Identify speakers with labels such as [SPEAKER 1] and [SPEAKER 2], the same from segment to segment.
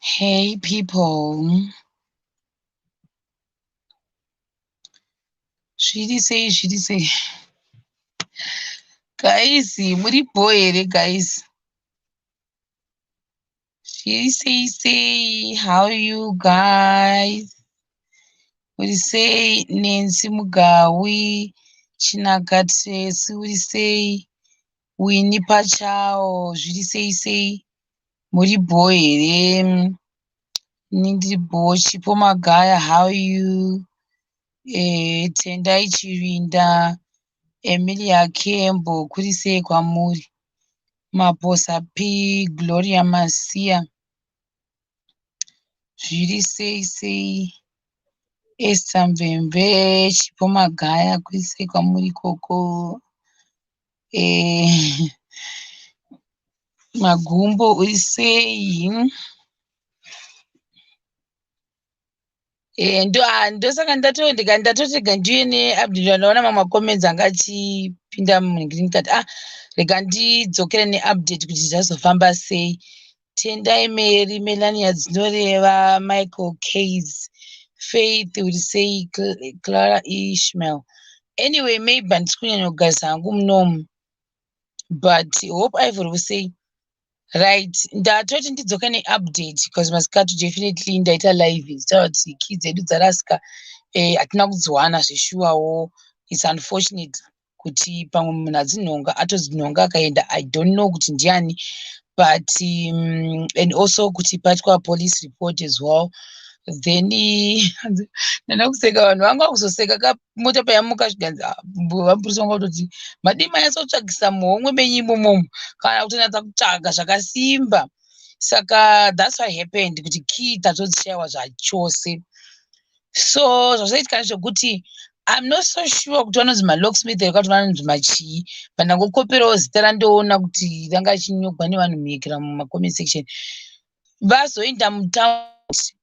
[SPEAKER 1] Hey people. Zviri sei zviri sei. Guys, muri bho here guys? Zviri sei sei? How you guys? Uri sei Nancy Mugawi? Chinaka Tracy uri sei? Winnie Pachawo zviri sei sei? Muri bho here? Ini ndiri bho. Chipo Magaya how you? Tendai Chirinda, Emilia Kembo kuri sei kwamuri? Maposa P, Gloria Masiya zviri sei sei? Esther Mvemve, Chipo Magaya kuri sei kwamuri ikoko? Magumbo uri sei? Ndosaka ndatotega ndiye neupdate ndaona mamwe macomments anga achipinda munhingiri ndikati ah rega ndidzokere neupdate kuti zvazofamba sei. Tendai Mary, Melania Dzinoreva, Michael Kays, Faith uri sei, Clara Ishmael. Anyway, maybe handisi kunyanya kugarisa hangu munomu but hope Ivory will say right. Ndatoti ndidzoke neupdate because masikati definitely ndaita live ndichitaura kuti key dzedu dzarasika hatina kudziwana zveshuwawo. It's unfortunate kuti pamwe munhu adzinhonga atodzinhonga akaenda. I don't know kuti ndiani but and also kuti paitwa police report as well. Then ndanda kuseka vanhu vanga kuzoseka kamota payamuka zvikanzi vamupurisa vanga kutoti madii manyatsotsvagisa muhomwe menyu imomomo kana kutonatsa kutsvaga zvakasimba. Saka that's what happened kuti key tatodzishaiwa zvachose. So zvazoitika ndezvekuti I'm not so sure kuti vanonzi malocksmith here kana kuti vanonzi machii but ndangokoperawo zita randoona kuti ranga richinyorwa nevanhu munyikira mumacomment section. Vazoenda mutaundi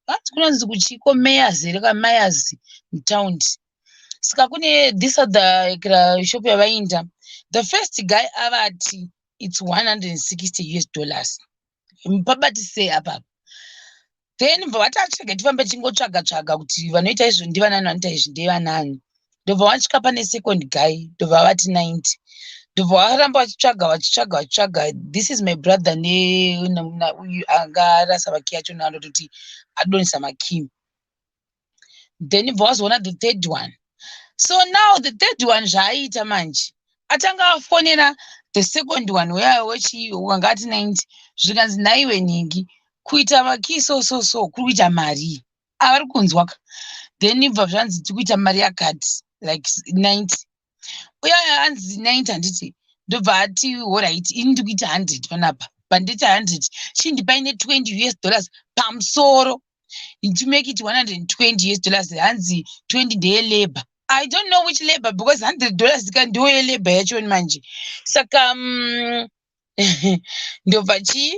[SPEAKER 1] vanzi kunonzi kuchiko Mayors here kana Mayors mutaundi. Saka kune this other shop yavainda. The first guy avati it's 160 US dollars. Pabatisei apapa. Then bva vati atsvage tifambe tichingotsvaga tsvaga kuti vanoita izvo ndivanani vanoita izvi ndevanani. Ndobva vasvika pane second guy ndobva vati 90. Ndobva varamba vachitsvaga vachitsvaga vachitsvaga. This is my brother neuyu anga arasa makey acho anototi adonhesa makey. Then bva vazoona the third one. So now the third one zvaaiita manje atanga afonera the second one uya wanga ati 90 zvikanzi nhaiwe nhingi kuita makey so so so kuri kuita mari avari kunzwa ka. Then bva zvanzi tiri kuita mari yakati like 90. Uya anzi 90 handiti ndobva ati alright ini ndiri kuita 100 panapa pandiita 100 chindipai ne20 US dollars pamusoro to make it 120 US dollars. Hanzi 20 ndeye labor. I don't know which labor because $100 ka ndiyo yelabor yacho manje. Saka ndobva chii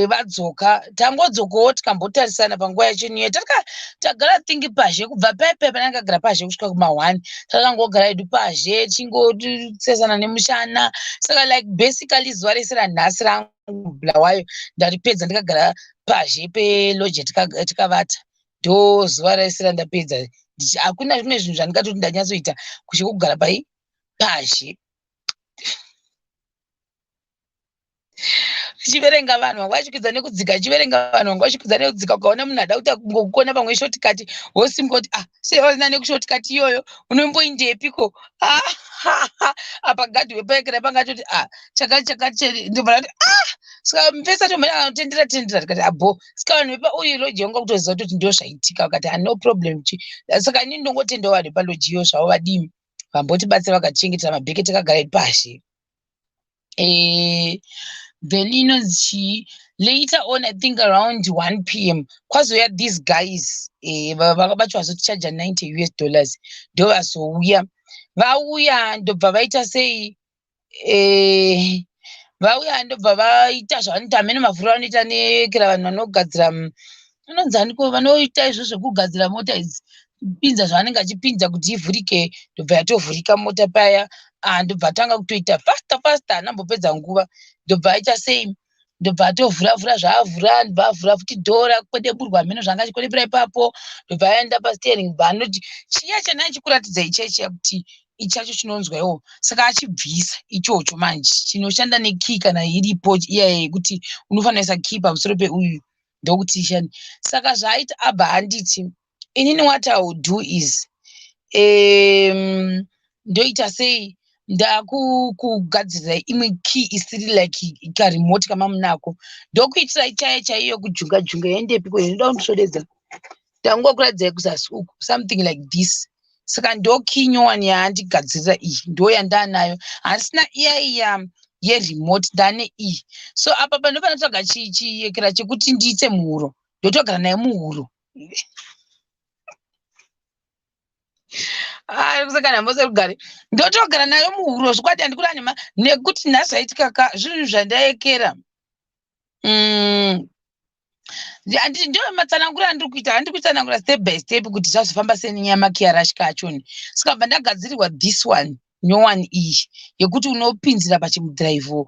[SPEAKER 1] vadzoka tangodzokawo tikambotarisana panguva yacho niyo tagara thingi pazhe kubva paipai pananga pazhe kusvika kuma1 takangogara hedu pazhe tichingosesana nemushana. Saka like basically zuva rese ranhasi rangu Bulawayo ndaripedza ndikagara pazhe pelodge tikavata ndo zuva rese randapedza. Hakuna zvimwe zvinhu zvandingatoti ndanyatsoita kushe kugara pai pazhe chiverenga vanhu vanga vachikwidza nekudzika, chiverenga vanhu vanga vachikwidza nekudzika. Ukaona munhu ada kuita kungokona pamwe shortcut wosimuka kuti ah sei wasina nekushortcut iyoyo unomboindepiko? Apa gadhi wepaekera pangatoti ah chakati chakati ndobva ndati ah saka mufesi acho mhene anotendera tendera tikati abo. Saka vanhu vepa uyu lodge vanga kutoziva kutoti ndo zvaitika vakati ah no problem chi. Saka inini ndongotendawo vanhu vepalodge iyo zvavo vadini vambotibatsira vakatichengetera mabheke takagara pazhe. Then inonzi chii later on I think around 1 p.m. kwazouya these guys vakabatwa vazotichaja 90 US dollars ndo vazouya. Vauya ndobva vaita sei vauya ndobva vaita zvavanoita hamene mavhuriro avanoita nekera vanhu vanogadzira anonzi aniko vanoita izvo zvekugadzira mota idzi kupinza zvavanenge vachipinza kuti ivhurike ndobva yatovhurika mota paya. Ndobva atanga kutoita faster faster haana kumbopedza nguva ndobva aita sei Ndobva atovhura vhura zvaavhura, ndobva avhura futi dhoo rakwedeburwa, hameno zvanga achikwedebura ipapo. Ndobva aenda pasteering, bva anoti chiya chandanga ndichikuratidzai chiya chiya kuti ichi chacho chinonzwa iwo. Saka achibvisa ichocho manje chinoshanda nekey kana iripo iya yekuti unofanira kuisa key pamusoro peuyu ndokuti ishande. Saka zvaaita, abva anditi, "Inini what I will do is, ndoita sei, ndakukugadzirirai imwe key isiri like karemote kamamunako, ndokuitirai chaiyo chaiyo kujunga junga yendepi inoda kundisvodedza. Ndangokuratidzai kuzasi uku, something like this." Saka ndo key nyowani yaandigadzirira iyi, ndo yandaanayo. Handisina iya iya yeremote, ndane iyi. So apa pandofanira kutsvaga chiyekera chekuti ndiite muhuro, ndotogara naye muhuro. Ah, kusaka mose rugare, ndotogara nayo muhuro. Zvokwadi handikuri anema nekuti nhasi zvaitika ka zvinhu zvandaekera. Ndo matsananguro andiri kuita, handiri kutsanangura step by step kuti zvazofamba sei nenyaya makiyarashika achoni. Saka bva ndagadzirirwa this one nyowani iyi yekuti unopinzira pachimudhiraivho,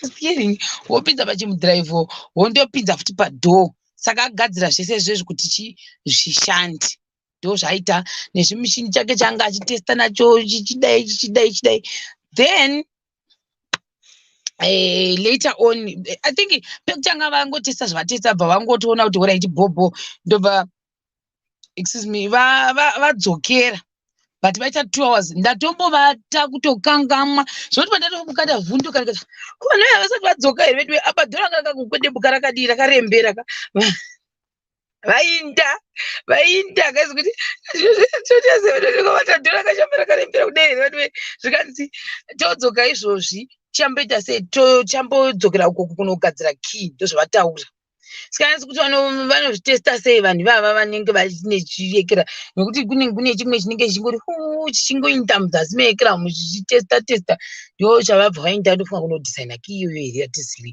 [SPEAKER 1] steering, wopinza pachimudhiraivho, wondopinza futi padhoo. Saka agadzira zvese izvezvi kuti chi zvishande. Ndo zvaaita nezvimushini chake chaanga achitesta nacho, chichidai chichidai chichidai. Then later on, I think pekutanga vangotesta zvavatesta, bva vangotoona kuti alright, bhobho. Ndobva, excuse me, vadzokera va, but vaita 2 hours ndatombovata kutokangamwa zvekuti pandatomuka ndavhunduka ndikati, "Ko vanhu vaya vasati vadzoka here vedu?" Apa dhora ranga rakakukwedembuka rakadii, rakarembera ka. Vainda vainda kazi kuti totasevata dhora rakashamba rakarembera kudai here vedu? Zvikanzi, "Todzoka izvozvi, chamboita sei, chambodzokera uko kunogadzira key." Ndozvavataura. Saka kuti vanozvitesta sei vanhu ivava vanenge vaine chiyekera, nekuti kune chimwe chinenge chichingori chichingoinda muzasi meekera umu chichitesta testa. Ndo chavabva vainda, ndofunga kunodhisaina key iyoyo here, hatizivi.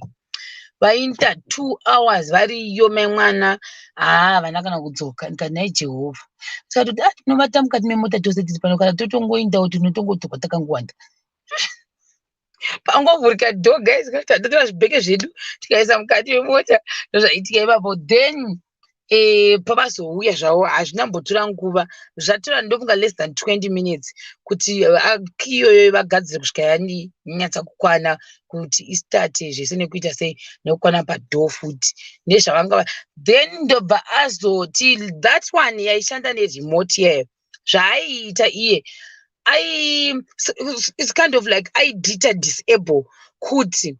[SPEAKER 1] Vainda 2 hours variyo, mai mwana, haa, havana kana kudzoka. Ndikati, "Nhai Jehovha." Saka toti, "Ah, tinovata mukati memota tose tiri pano, kana totongoindawo tinotongodzoka takangowanda." Pangovhurika door, guys, tatora zvibheke zvedu tikaisa mukati memota. Ndozvaitika ipapo. Then pavazouya zvavo, hazvina mbotora nguva, zvatora ndofunga less than 20 minutes kuti key iyoyo vagadzire kusvika yanyatsa kukwana kuti istarte zvese nekuita sei nekukwana padhoo futi nezvavanga. Then ndobva azoti that one yaishanda neremote iyayo, zvaaiita iye, it's kind of like aiita disable kuti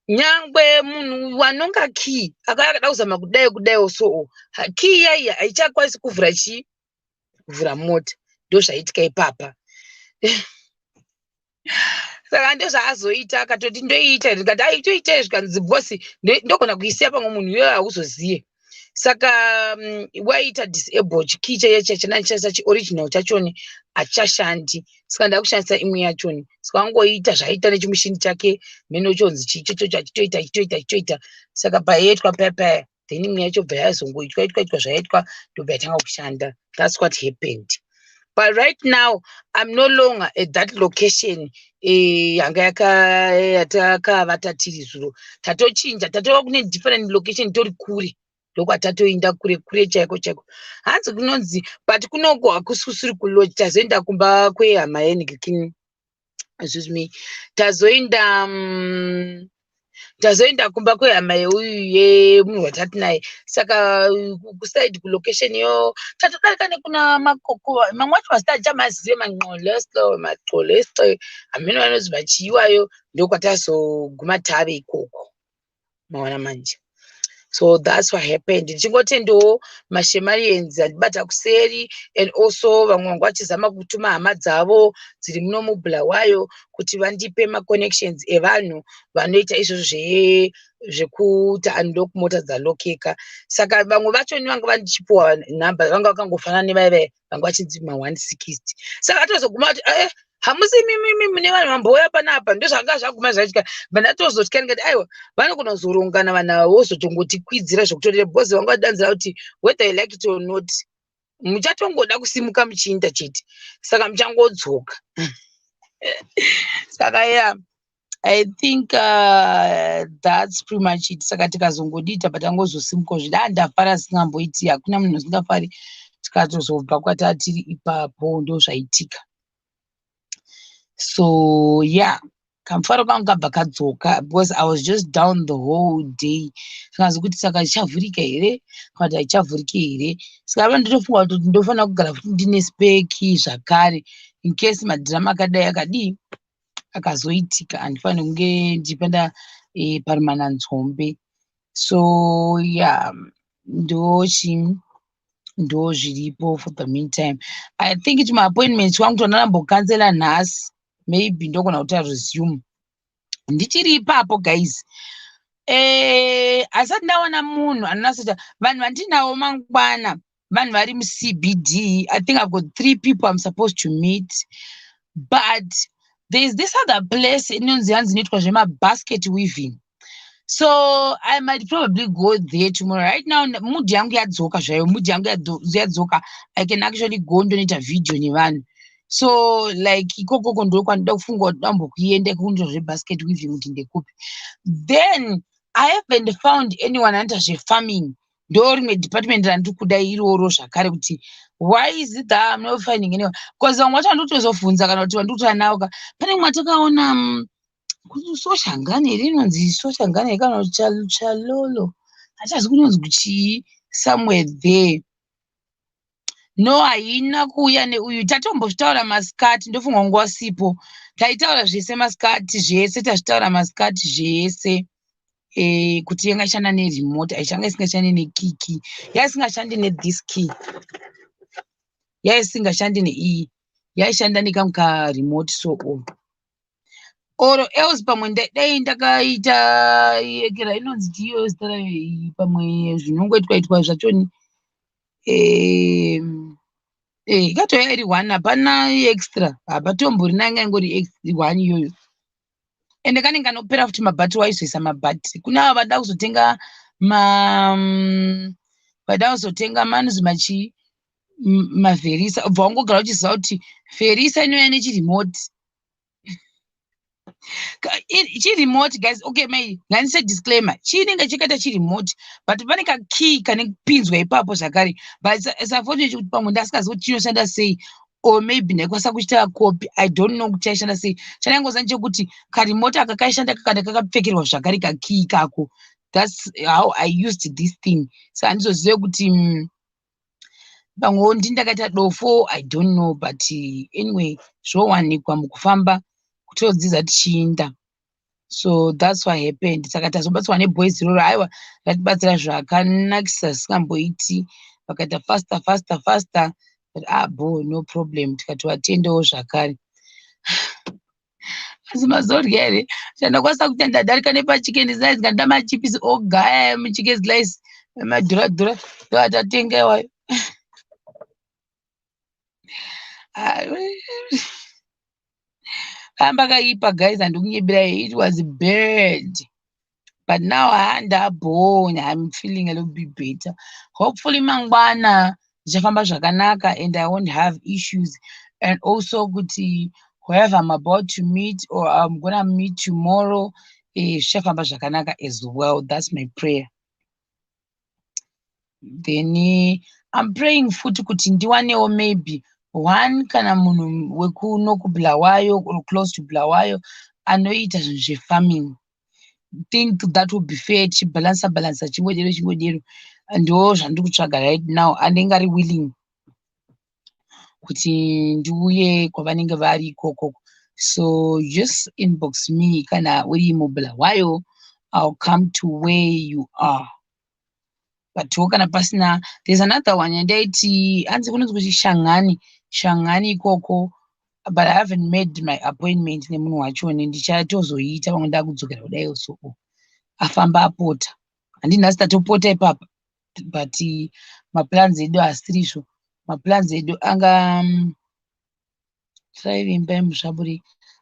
[SPEAKER 1] nyangwe munhu wanonga key akauya akada kuzama kudai kudaiwo, so key iyaiya haichakwanisi kuvhura chii, kuvhura mota. Ndozvaitika ipapa. Saka ndozvaazoita, akatoti, "Ndoiita." Ndikati, "Aitoitai." Zvikanzi, "Boss, ndogona kuisiya pamwe munhu iyoyo hauzoziye." Saka waita disable chikey chaiya chachandishandisa, chioriginal chachoni hachishandi, saka ndakushandisa imwe yachoni. Saka wangoita zvaaita nechimushini chake mene chonzi chichocho, achitoita achitoita achitoita. Saka paiitwa paya paya, then imwe yacho bva yazongoitwa itwa itwa zvaitwa, ndobva yatanga kushanda. That's what happened. But right now I'm no longer at that location yanga yatakavata tiri zuro. Tatochinja, tatova kune different location, tori kure, ndokwatatoinda kure kure chaiko chaiko. Hanzi kunonzi, but kunoko hakusi kulodge. Tazoenda kumba kwehama yenhikini, excuse me, tazoenda kumba kwehama yeuyu yemunhu watati naye. Saka kuside kulocation yo tatodarika nekuna Makoko, mamwe acho mazita achamazive, Manqoleslo, Maxoleslo, hameno vanonzi vachiiwayo. Ndokwatazoguma tave ikoko, maona manje. So that's what happened. Ndichingotendawo mashemarians andibata kuseri and also vamwe vangu vachizama kutuma hama dzavo dziri muno muBulawayo kuti vandipe maconnections evanhu vanoita izvozvo zvekuti unlock mota dzalokeka. Saka vamwe vacho vanga vandichipuwa nhamba vanga vakangofanana nevaya vanga vachinzi ma160. Saka atozoguma kuti, "Eh, hamusi mimimi mune vanhu vambouya panapa?" Ndozvanga zvaguma zvaitika. Bva ndatozotya, ndikati, "Aiwa, vanogona kuzorongana vanhu ava vozotongotikwidzira zvekutorera," because vanga vadanzira kuti, "Whether you like it or not, muchatongoda kusimuka muchiinda chete, saka muchangodzoka." Saka ya, I think that's pretty much it. Saka tikazongodii, tabva tangozosimuka zvida. Ndafara singamboiti, hakuna munhu usingafari. Tikatozobva kwatatiri ipapo, ndo zvaitika. So yeah, kamufaro kangu kabva kadzoka because I was just down the whole day. Sikazi kuti saka ichavhurika here kana kuti haichavhuriki here. Saka va nditofunga kuti ndofanira kugara futi ndine spare key zvakare in case madhirama akadai akadii akazoitika. Handifaniri kunge ndichipanda parumananzombe. So yeah, ndochi ndo zviripo for the meantime. I think kuti maappointments wangu tondarambokansela nhasi, maybe ndogona kuti aresume ndichiri ipapo. Guys, asati ndaona munhu anonatsoita vanhu vandinawo mangwana, vanhu vari muCBD. I think I've got three people I'm supposed to meet, but there is this other place inonzi hanzi inoitwa zvemabasket weaving, so I might probably go there tomorrow. Right now mood yangu yadzoka zvayo, mood yangu yadzoka. I can actually go ndonoita video nevanhu. So like ikokoko ndo kwandinoda kufunga kuti dambokuenda kunoita zvebasket weaving kuti ndekupi. Then I haven't found anyone anoita zvefarming. Ndo rimwe department randiri kuda iroro zvakare, kuti why is it that I'm not finding anyone? Because vamwe vacho vandikutozobvunza kana kuti vandikutaura navo ka, pane mumwe atakaona Soshangani here, inonzi Soshangani here kana kuti Chalolo, hachazi kunonzi kuchii, somewhere there. No, haina kuuya neuyu. Tatombozvitaura masikati, ndofunga nguva sipo. Taitaura zvese masikati, zvese tazvitaura masikati zvese, kuti yanga ishanda neremote, aishanga isingashandi nekey, yaisingashandi nethis key, yaisingashandi neiyi, yaishanda nekamwe karemote. So or else pamwe dai ndakaita yekera inonzi chiyo zita rayo iyi, pamwe zvinongoitwa itwa zvachoni. Ikatouya iri one, hapana extra, hapatomborina, yanga ingori one iyoyo. Ende kanenge kanopera futi mabhatiri, waizoisa mabhatiri. Kune ava vada kuzotenga ma vada kuzotenga manonzi machii, maVerisa, ubva wangogara uchiziva kuti Verisa inouya nechiremote, chiremote. Guys, okay, mai ngandise disclaimer, chinenge chakaita chiremote, but pane kakey kanopinzwa ipapo zvakare. But it's unfortunate kuti pamwe ndasingazivi kuti chinoshanda sei, or maybe ndaikwanisa kuchita copy, I don't know kuti chaishanda sei. Chandaingoziva ndechekuti karemote aka kaishanda kakanda kakapfekerwa zvakare kakey kako. That's how I used this thing. So handizozive kuti pamwewo ndini ndakaita dofo, I don't know. But anyway, zvowanikwa mukufamba, kutodzidza tichiinda. So that's what happened. Saka tazobatsirwa neboys iroro. Aiwa, ratibatsira zvakanakisa zvisingamboiti. Vakaita faster, faster, faster, but ah, bo, no problem. Tikatovatendawo zvakare. Asi mazorya here? Chandakwanisa kuti ndadarika nepachicken slice, ngandida machipisi ogaya muchicken slice madhuradhura, ndoatatenga iwayo. Kamba kaipa guys, handikunyeberai, it was bad, but now handabhona, I'm feeling a little bit better. Hopefully mangwana zvichafamba zvakanaka and I won't have issues, and also kuti whoever I'm about to meet or I'm gonna meet tomorrow, zvichafamba zvakanaka as well. That's my prayer. Then I'm praying futi kuti ndiwanewo maybe one kana munhu wekuno kuBulawayo or close to Bulawayo anoita zvinhu zvefarming. Think that would be fair, tichibhalansa bhalansa, chingodero chingodero. Ndo zvandiri kutsvaga right now, anenge ari willing kuti ndiuye kwavanenge vari ikoko. So just inbox me kana uri muBulawayo, I'll come to where you are. Butwo kana pasina, there's another one yandaiti hanzi kunonzi kuti Shangani, Shangani ikoko, but I haven't made my appointment nemunhu wachoni. Ndichatozoiita pamwe ndakudzokera kudai. So afamba apota, handi nhasi tatopota ipapa, but maplans edu asirizvo. Maplans edu anga try Vimbai Musvaburi.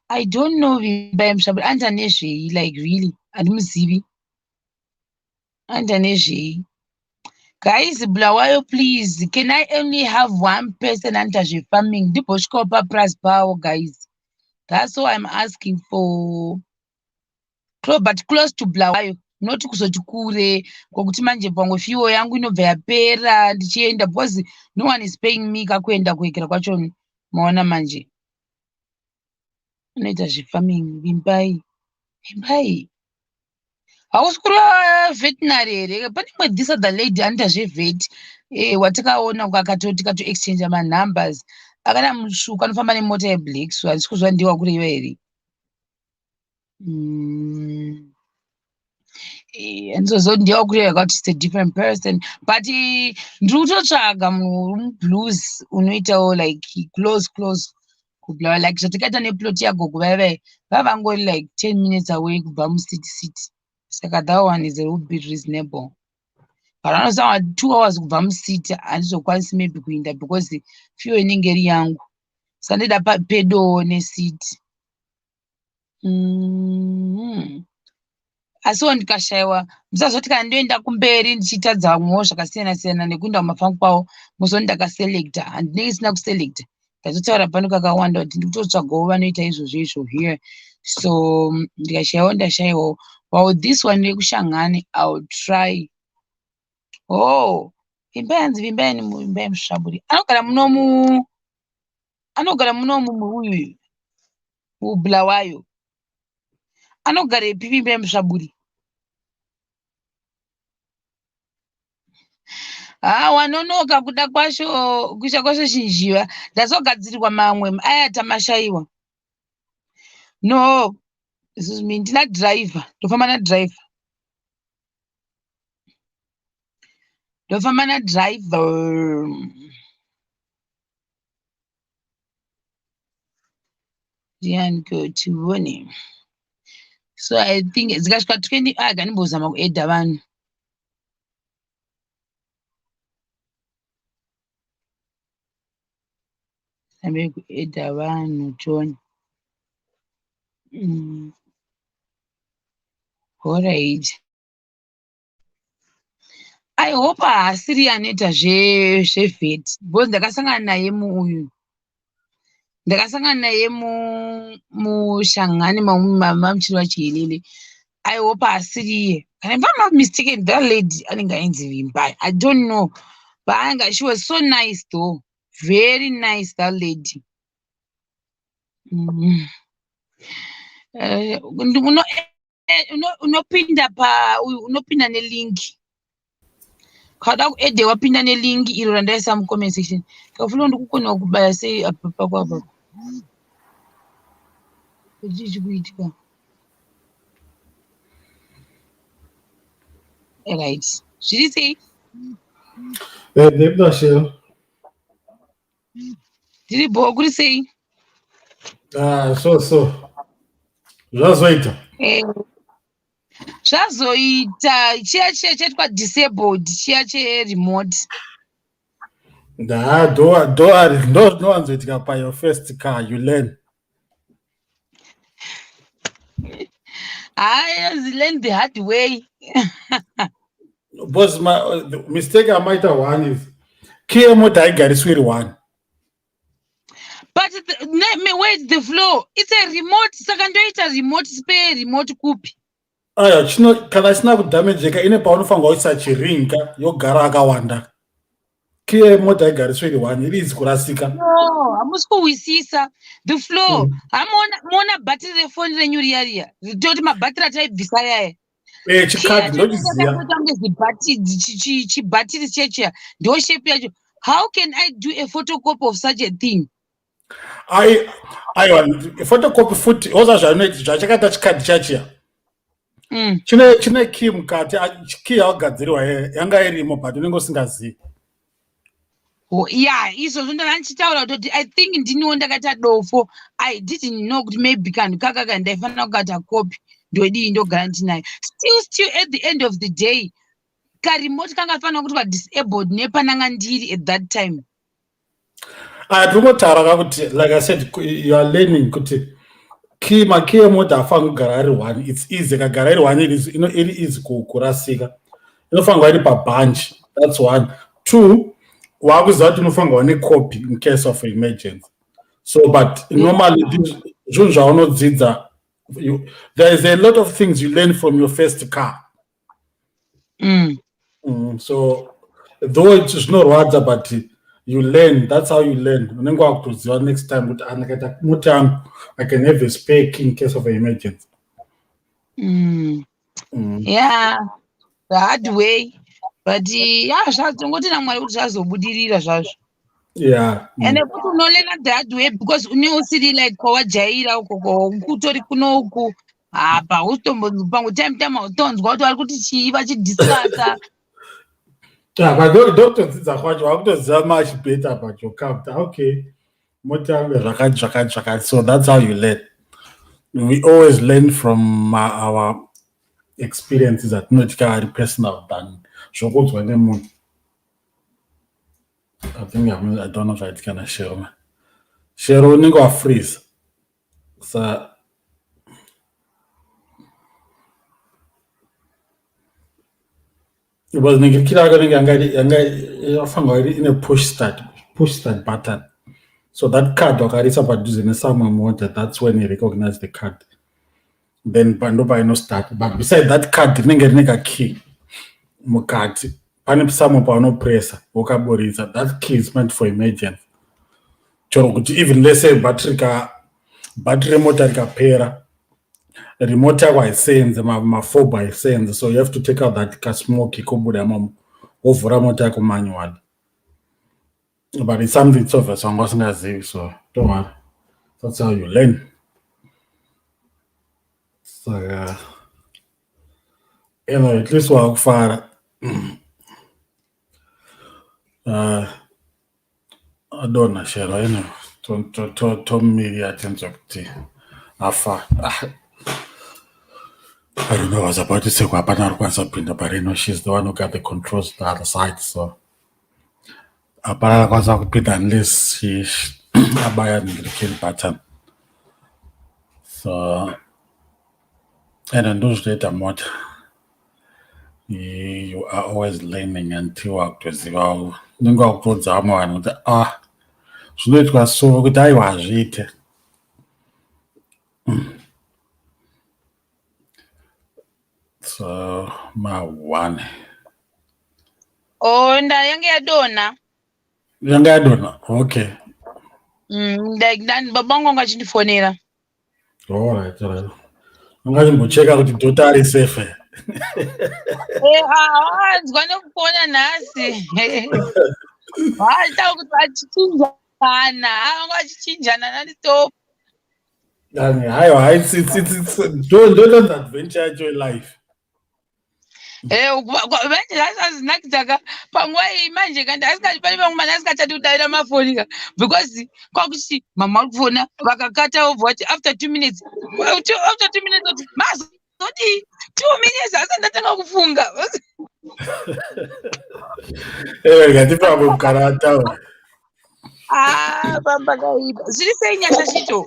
[SPEAKER 1] I don't know Vimbai Musvaburi anoita nezvei. Like really, handimuzivi anoita nezvei. Guys, Bulawayo, please, can I only have one person anoita zvefarming, ndimbosvikawo paprice pavo? Guys, that's all I'm asking for. But close to Bulawayo, not kuzoti kure kwokuti manje pamwe fuel yangu inobva yapera ndichienda, because no one is paying me kakuenda kuekera kwacho. Maona manje unoita zvefarming. Vimbai, Vimbai, hausi kureva veterinary here? Pane imwe, this other lady anoita zvevet, watakaona tikato exchange manumbers, akana mutsvuku, anofamba nemota yeblack, so handisi kuziva ndiwa kureva here. Handizoziva kuti ndiwa kureva kuti it's a different person, but ndiri kutotsvaga munhu uri mublues unoitawo like close close kuBulawayo, like zvatakaita neplot yagogo vaya vaya vava vangori like 10 minutes away kubva mucity city, saka that one is a little bit reasonable. But anosanga 2 hours kubva mucity, handizokwanisi maybe kuinda because fuel inenge iri yangu, saka ndoida pedowo necity. Asiwo ndikashayiwa, musazoti kana ndoenda kumberi ndichitadza vamwewo zvakasiyana siyana nekuenda kumafamu kwavo, muzoti ndakaselecta. Handinenge isina kuselecta. Ndatotaura pano kakawanda kuti ndiri kutotsvagawo vanoita izvozvo izvo here, so ndikashayiwawo ndashayiwawo. Well, this one yekuShangani, I will try. Oh, imba yanzi imba yani, imba yemusvaburi, anogara munomu, anogara munomu uyu muBulawayo, anogarepi imba yemusvaburi? Ha, wanonoka kuda kwasho kuisha kwasho chinjiva. Ndazogadzirirwa mamwe aya tamashayiwa. No, ndina driver, ndofamba nadriver, ndofamba nadriver. Ndiani tione? So I think dzikasvika 20, ah, gandimbozama kuedha vanhu. Zambe kuedha vanhu tione. Alright, I hope haasiri anoita zvevet, because ndakasangana naye muuyu, ndakasangana naye muShangani mamuchiri vachihelele. I hope haasiriye. Kana if I'm not mistaken, that lady anenge ainzi Vimbai. I don't know, but anga, she was so nice though, very nice, that lady. Unopinda pa unopinda nelink kada kuedhe, wapinda nelink iro randaisa mucomment section. Kafulo, ndikukonewa kubaya sei apa pako apa? Chii chikuitika? Right, zviri sei?
[SPEAKER 2] Ndebudashelo.
[SPEAKER 1] Ndiri bho, kuri sei?
[SPEAKER 2] Ah, so so. Zvazoita.
[SPEAKER 1] Zvazoita chiya chiya chaitwa disabled, chiya cheremote.
[SPEAKER 2] Da, do do ndo zvinowanzoitika pa your first car, you learn.
[SPEAKER 1] Hayi, learn the hard way.
[SPEAKER 2] Because my the mistake amaita one is key yemota haigariswi iri one.
[SPEAKER 1] But the, ne, wait, the flow, it's a remote, saka ndoita remote spare remote kupi?
[SPEAKER 2] Aya, chino kana isina kudamejeka ine paunofanirwa kuisa chiringa yogara akawanda. Key yemota haigariswi iri one, iri easy kurasika.
[SPEAKER 1] No, hamusi kuhwisisa the flow. Hamuona muona bhatiri refoni renyu riya riya, toti mabhatiri ataibvisa yaya?
[SPEAKER 2] Eh, chikadhi ndochiziva.
[SPEAKER 1] Kunge chibhatiri chechiya, ndo shape yacho. How can I do a photocopy of such a thing?
[SPEAKER 2] Ai, aiwa, photocopy futi oza zvanoita zvachakaita chikadhi chachiya. Chine key mukati, key yakagadzirwa yanga irimo, but unenge usingazivi.
[SPEAKER 1] Oh, yeah, izvozvo ndanga ndichitaura kutoti I think ndiniwo ndakaita dofo. I didn't know kuti maybe kanhu kakaka ndaifanira kukata copy, ndodii, ndogara ndinayo. Still at the end of the day, karemote kangafanira kuti kadisabled nepananga ndiri at that time.
[SPEAKER 2] Aya, tiri kungotaura ka kuti, like I said, you are learning kuti key, makey emota haafaniri kugara ari one. It's easy akagara iri one, iri easy kurasika. Inofanirwa iri pabunch. That's one. Two, waakuziva kuti unofanirwa necopy in case of emergency. So, but normally zvinhu zvaunodzidza. There is a lot of things you learn from your first car. So though it's zvinorwadza, but you learn. That's how you learn. Unenge wakutoziva next time kuti andikaita mota yangu, I can have a spare key in case of an emergency.
[SPEAKER 1] Yeah, the hard way, but yeah, zvazongoti naMwari kuti zvazobudirira zvazvo. Ende futi unolearna the hard way because une usiri like kwawajaira ukoko, kutori kunoku apa usitombo pamwe time hautonzwa kuti vari kuti chii vachidiscussa.
[SPEAKER 2] Yeah, but ndokutodzidza kwacho, wakutoziva much better about your car, kuti okay, mota yangu zvakati zvakati zvakati. So that's how you learn. We always learn from our experiences atinoti ari personal than zvokuudzwa nemunhu. I think I don't know zvaitika naShero. Shero, unenge wafreeze sa. Because nengirikira yako inenge yanga yafanirwa iri ine push start button. So that card wakarisa padhuze nesamwe mota, that's when you recognize the card, then ndo painostart. But beside that card rinenge rine kakey mukati, pane samwe paunopressa wokaburitsa. That key is meant for emergency, chero kuti even let's say battery ka battery remota rikapera, remote yako haisenze, mafob haisenze, so you have to take out that kasmoke kobuda imomo, wovhura mota yako manually. But it's something, it's obvious wanga usingazivi, so don't worry, that's how you learn. Saka at least wakufara. Adonha Shero. Anyway, tomumirira tinzwe kuti afa. I don't know, I was about to say hapana ari kukwanisa kupinda, but she's the one who got the controls the other side, so hapana akwanisa kupinda unless she abaya the button. So and ndozvinoita mota. You are always learning until wakutoziva, unenge wakutoudza vamwe vanhu kuti ah, zvinoitwa so, kuti aiwa, hazviite. So ma1.
[SPEAKER 1] Oh, nda yange yadonha.
[SPEAKER 2] Yanga yadonha, okay.
[SPEAKER 1] Like baba vangu vanga vachindifonera.
[SPEAKER 2] Alright, anga chimbocheka kuti daughter ari safe.
[SPEAKER 1] Eh, wanzwa nekufona nhasi, vaita kuti vachichinjana, vanga vachichinjana nonstop.
[SPEAKER 2] Haiwa, ndonzi adventure yacho, life.
[SPEAKER 1] Manje zvazinakidza panguva iyi manje kandi asingati pane vamwe mani asingachadi kudavira mafoni ka, because kwakuti mama vari kufona, vakakata, wobva vati after 2 minutes, after 2 minutes oti mazodii, 2 minutes asati ndatanga kufunga.
[SPEAKER 2] Ngatipe mukana ataura.
[SPEAKER 1] Ah, pamba kaipa. Zviri sei, Nyasha Chito?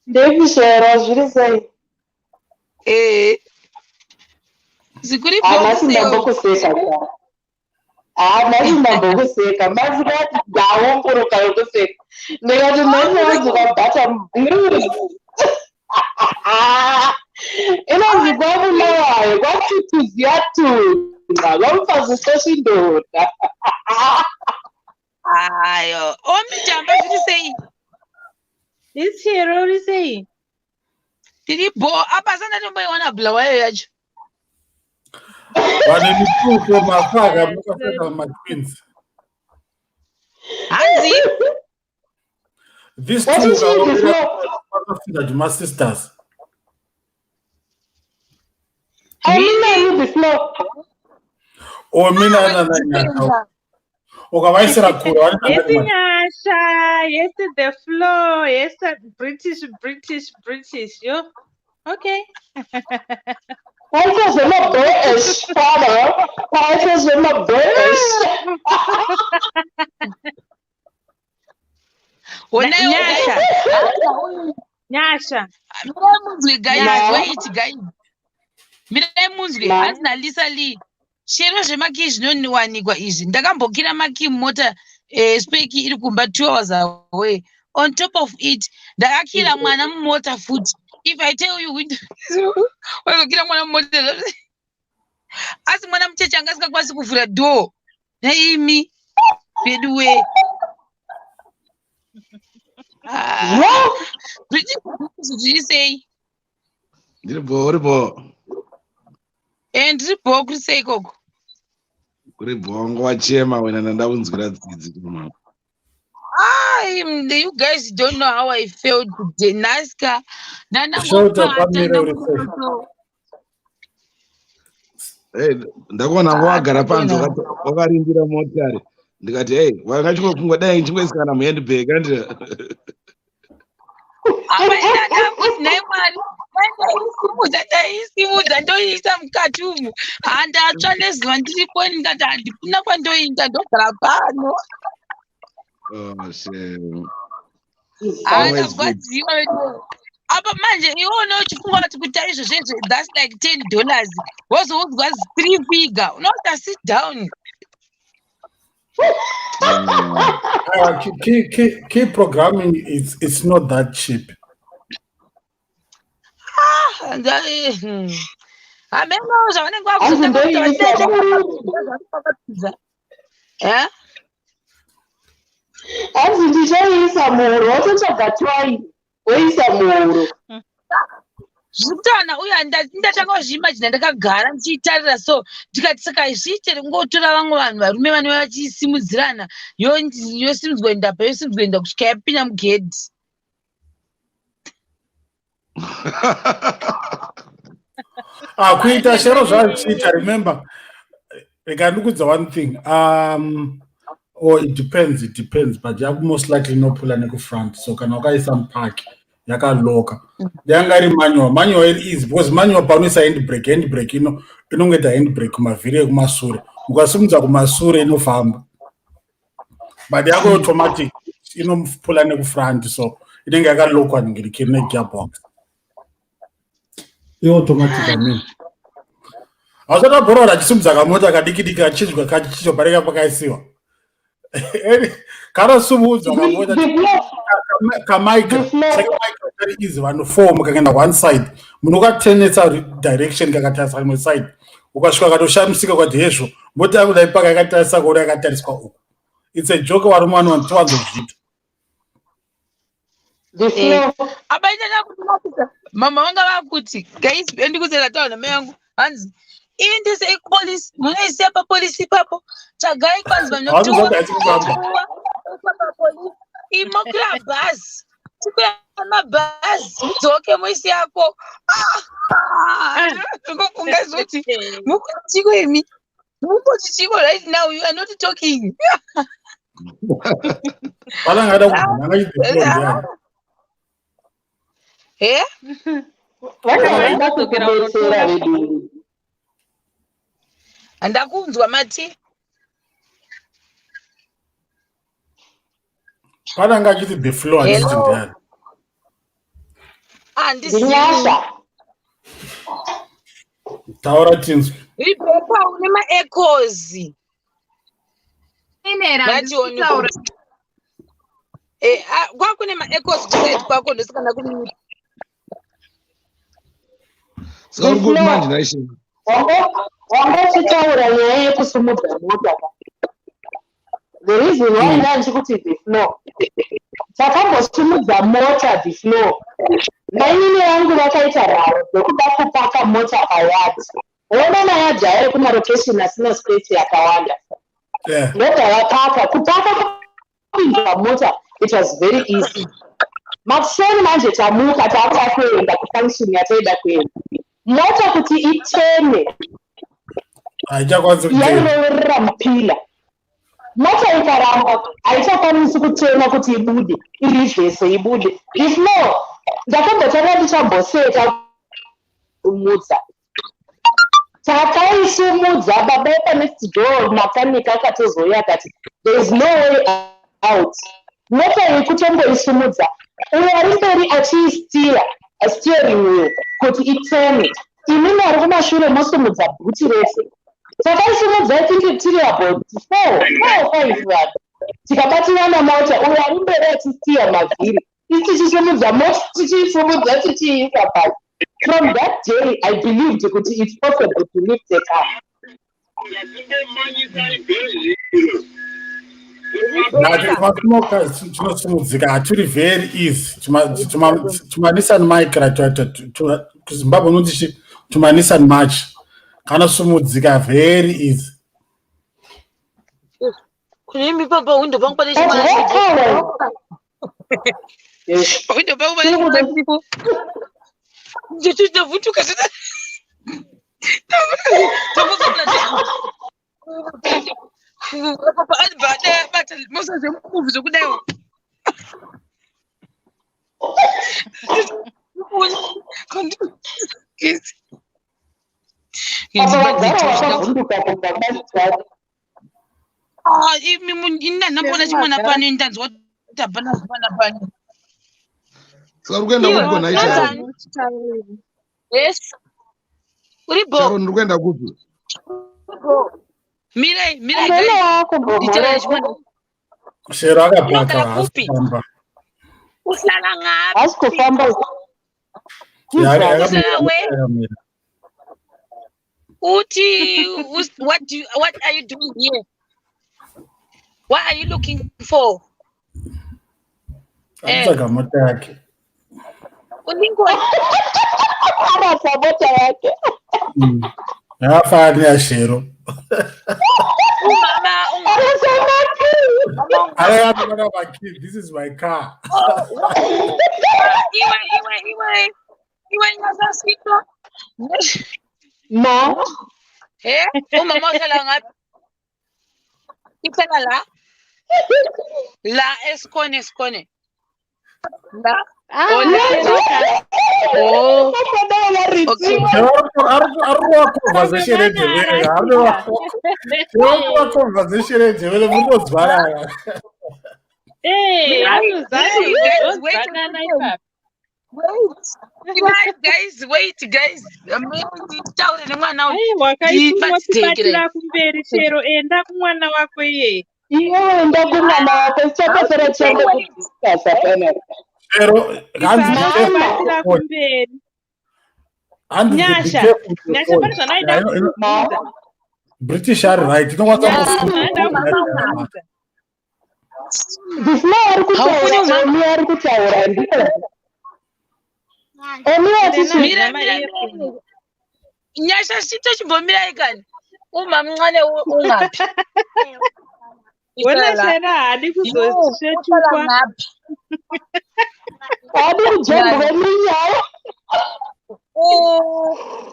[SPEAKER 3] Ndekushera, zviri sei?
[SPEAKER 1] Ee, zvikuri.
[SPEAKER 3] Nhasi ndambokuseka, ha, nhasi ndambokuseka masikati, ndaomburuka yokuseka, ndikati nhasi wadzoka bhata mbiri inonzi kwaBulawayo kwathuthuziyadunqa kwamfazi uxosha indoda.
[SPEAKER 1] Ayo omijamba, zviri sei?
[SPEAKER 4] Ichero, uri sei?
[SPEAKER 1] Tiri bo apa, sanda tomboiwana Bulawayo yacho.
[SPEAKER 2] Vane mitupo mafaka mukapfeka matwins.
[SPEAKER 1] Hanzi?
[SPEAKER 2] These
[SPEAKER 3] What
[SPEAKER 2] two
[SPEAKER 3] is it, this
[SPEAKER 2] vakafunda masisters.
[SPEAKER 3] Amina the floor.
[SPEAKER 2] Omina nananyaka ukavaisira kure.
[SPEAKER 4] Yes, Nyasha. Yes, the floor. Yes, British, British, British. Yo. Okay.
[SPEAKER 3] Kwaita zvemaBritish, father. Kwaita zvemaBritish.
[SPEAKER 1] Honai.
[SPEAKER 4] Nyasha. Nyasha.
[SPEAKER 1] Mirai munzwe, guys.
[SPEAKER 3] No.
[SPEAKER 1] Wait, guys, mirai munzwe.
[SPEAKER 3] No.
[SPEAKER 1] Hanzi naLisa Lee, Shero, zvemakii zvinowanikwa izvi. Ndakambokira makii mumota, spare key iri kumba 2 hours away. On top of it, ndakakira mwana mumota futi. If I tell you, window wazokira mwana mumota, asi mwana mucheche anga asingakwanisi kuvhura door. Naimi veduwe. Ah, zviri sei?
[SPEAKER 5] Ndiri bho, uri bho?
[SPEAKER 1] E, ndiri bho. Kuri sei ikoko?
[SPEAKER 5] Kuri bho. Wachema wena, ndandakunzwira tsitsi mama.
[SPEAKER 1] You guys don't know how I felt today. Naska.
[SPEAKER 2] Shout Pamela, uri sei?
[SPEAKER 5] Hey, ndakuona ngo wagara panze wakarindira motari, ndikati, "Hey, wanga chingofunga dai chingoisa kana muhandbag," andi.
[SPEAKER 1] Nhai Mwari, ndaisimudza, ndaisimudza, ndoiisa mukati umu. Handatsva nezuva ndiripo, ndikati handina kwandoinda, ndogara pano.
[SPEAKER 5] Oh, shame. Always good.
[SPEAKER 1] Handarwadziwa vedu. Apa manje iwe uchifunga kuti kuita izvo zvezvo, that's like $10, wozoudzwa three figure, unoita sit down.
[SPEAKER 2] Key programming, it's not that cheap.
[SPEAKER 1] Hameno zvavanenge
[SPEAKER 3] Hanzi ndoiisa
[SPEAKER 1] vakuita.
[SPEAKER 3] Hanzi ndichaiisa muhuro, wototsvaga twine woisa muhuro.
[SPEAKER 1] Zviri kutaura uye ndatanga kuzviimagina ndakagara ndichiitarira, so ndikati, saka zviite ngotora vamwe vanhu varume vanouya vachisimudzirana, yosimudzwa enda pa, yosimudzwa enda, kusvika yapinda mugedhi.
[SPEAKER 2] Ah, kuita shero zvazvichiita. Remember, rega ndikudza one thing, or it depends, but yaku most likely inopula nekufront. So kana wakaisa mupark yakaloka, yanga iri manual. Manual iri easy because manual paunoisa handbrake, handbrake ino inongoita handbrake kumavhiri ekumasure. Ukasimudza kumasure inofamba, but yako automatic inopula nekufront, so inenge yakalokwa ningirikiri negearbox iautomatic. I mean, hausati wabhorora achisimudza kamota kadiki diki kachidya kachichidya pareka pakaisiwa, kanosumudzwa kamota kaMicra. Kari easy, vanhu four mukakaenda one side, munhu ukatenetsa direction kakatarisa rimwe side, ukasvika katoshamisika ukati, "Hezvo, mota yangu dai paka yakatarisa kuona yakatariswa uku." It's a joke, varume vanowanzozviita.
[SPEAKER 3] The flow.
[SPEAKER 1] Apa ichanya kuti mama vanga vakuti, "Guys, ndikudzera taura namai vangu." Hanzi iendesei kupolisi, munoisiya papolisi ipapo, tsvagai kwanzi
[SPEAKER 2] Havanozoti haisi kufamba.
[SPEAKER 1] Vanopapolisi, imokwira bhazi, tikwira mabhazi, mudzoke muisiyako. Ndikofunga zvoti mukuti imi mukuti chiko right now you are not talking.
[SPEAKER 2] Panangada kubvuna ngachidhi ndiani?
[SPEAKER 1] He.
[SPEAKER 3] Vanhu vaida kukubetsera vedu.
[SPEAKER 1] Handakunzwa mati.
[SPEAKER 2] Pananga achiti the flow, achiti
[SPEAKER 1] Hello.
[SPEAKER 2] ndiani?
[SPEAKER 1] Handisi.
[SPEAKER 3] Ndinyasha.
[SPEAKER 2] Taura tinzwi.
[SPEAKER 1] Ribepa, une maechoes.
[SPEAKER 4] Inera.
[SPEAKER 1] Ngatione.
[SPEAKER 4] Ndikutaura.
[SPEAKER 1] Eh, ah, kwakune maechoes kuside kwako, ndosikana kuni.
[SPEAKER 5] Saka uri kuti manje naishe?
[SPEAKER 3] Wanga uchitaura nyaya yekusumudza mota ka. The reason why ndanchikuti the floor, takambosumudza mota, the floor, mainini vangu vakaita raro dzekuda kupaka mota payard. Ona mayadhi ayo kumarokesheni asina space yakawanda. Ndobva vapaka, kupaka kupinzwa mota, it was very easy. Makuseni manje tamuka, taakuda kuenda kufunction yataida kuenda, mota kuti itene
[SPEAKER 2] Haichakwanisi kutena.
[SPEAKER 3] Yairoverera mupillar. Mota ikaramba, haichakwanisi kutena kuti ibude, ireverse ibude. If no, ndakambotanga ndichamboseka kumudza. Takaisumudza, baba epanext door makanika akatozouya akati, "There is no way out." Mota iyi kutongoisumudza, uyo ari mberi achiisteera steering wheel kuti itene, imimi ari kumashure mosumudza bhuti rese. Takaisumudza, I think tiri about four, four or five vanhu. Tikabatirana mota, uyo ari mberi achisiya mavhiri, isi tichisimudza mota, tichiisimudza, tichiiisa pasi. From that day I believed kuti it's possible to lift a car.
[SPEAKER 2] Matimoka chinosimudzika haturi very easy. TumaNissan Micra, kuZimbabwe unoti tumaNissan March, kanosumudzika very easy.
[SPEAKER 1] Kunimi papa window pangu pane chimwana. Window pangu pane chimwana chiripo. Ndovhunduka. Bata mosa zvemuvhu zvekudaiwo.
[SPEAKER 3] Apa wagara wakavhunduka kubva mazitatu.
[SPEAKER 1] Ah, imi ini ndamboona chimwana pano, ndanzwa kuti hapana chimwana pano.
[SPEAKER 5] Saka uri kuenda kupi kona Sharon?
[SPEAKER 1] Yes. Uri bo.
[SPEAKER 5] Sharon, uri kuenda kupi?
[SPEAKER 1] Mirai, mirai guys. Ndichauya chimwana.
[SPEAKER 2] Shero akapaka haasi kufamba.
[SPEAKER 1] Uhlala ngapi?
[SPEAKER 3] Haasi kufamba.
[SPEAKER 1] Uhlala we? Uti, what are you doing here? What are you looking for?
[SPEAKER 2] Akutsvaga mota yake.
[SPEAKER 1] Uningoni.
[SPEAKER 3] Arasa mota yake.
[SPEAKER 2] Yakafanana neyaShero.
[SPEAKER 1] Umama,
[SPEAKER 3] Arasa mota.
[SPEAKER 2] Akakabata makey, this is my car.
[SPEAKER 1] Iwe, iwe, iwe. Iwe nyasasito.
[SPEAKER 3] Ma.
[SPEAKER 1] Eh, umama uhlala ngaphi? Ihlala la. La esikhone esikhone. La. Oh, la. Oh. Okay.
[SPEAKER 2] Ari conversation yejevere. Ari conversation yejevere munozwarana.
[SPEAKER 4] Eh,
[SPEAKER 1] Guys, wait. Wait, guys, wait, guys. Nditaure nemwana uyu.
[SPEAKER 4] Wakaitibatira kumberi chero enda kumwana wako iyeye.
[SPEAKER 3] Iwe enda kumwana wako chichapesera chiende kudiscussa panapa.
[SPEAKER 2] Chero
[SPEAKER 4] hanzi kumberi. Nyasha, Nyasha pane zvanaida kubvunza.
[SPEAKER 2] British are right. Inokwanisa kufunga.
[SPEAKER 3] Before ari kutaura, Emi ari kutaura ndiko. Emi atichi.
[SPEAKER 1] Mira, mira, Nyasha sito chimbomirai kani. Umamncane ungaphi?
[SPEAKER 4] Wena shena haadi kuzosvetukwa.
[SPEAKER 3] Haadi kujambwa nenyaya.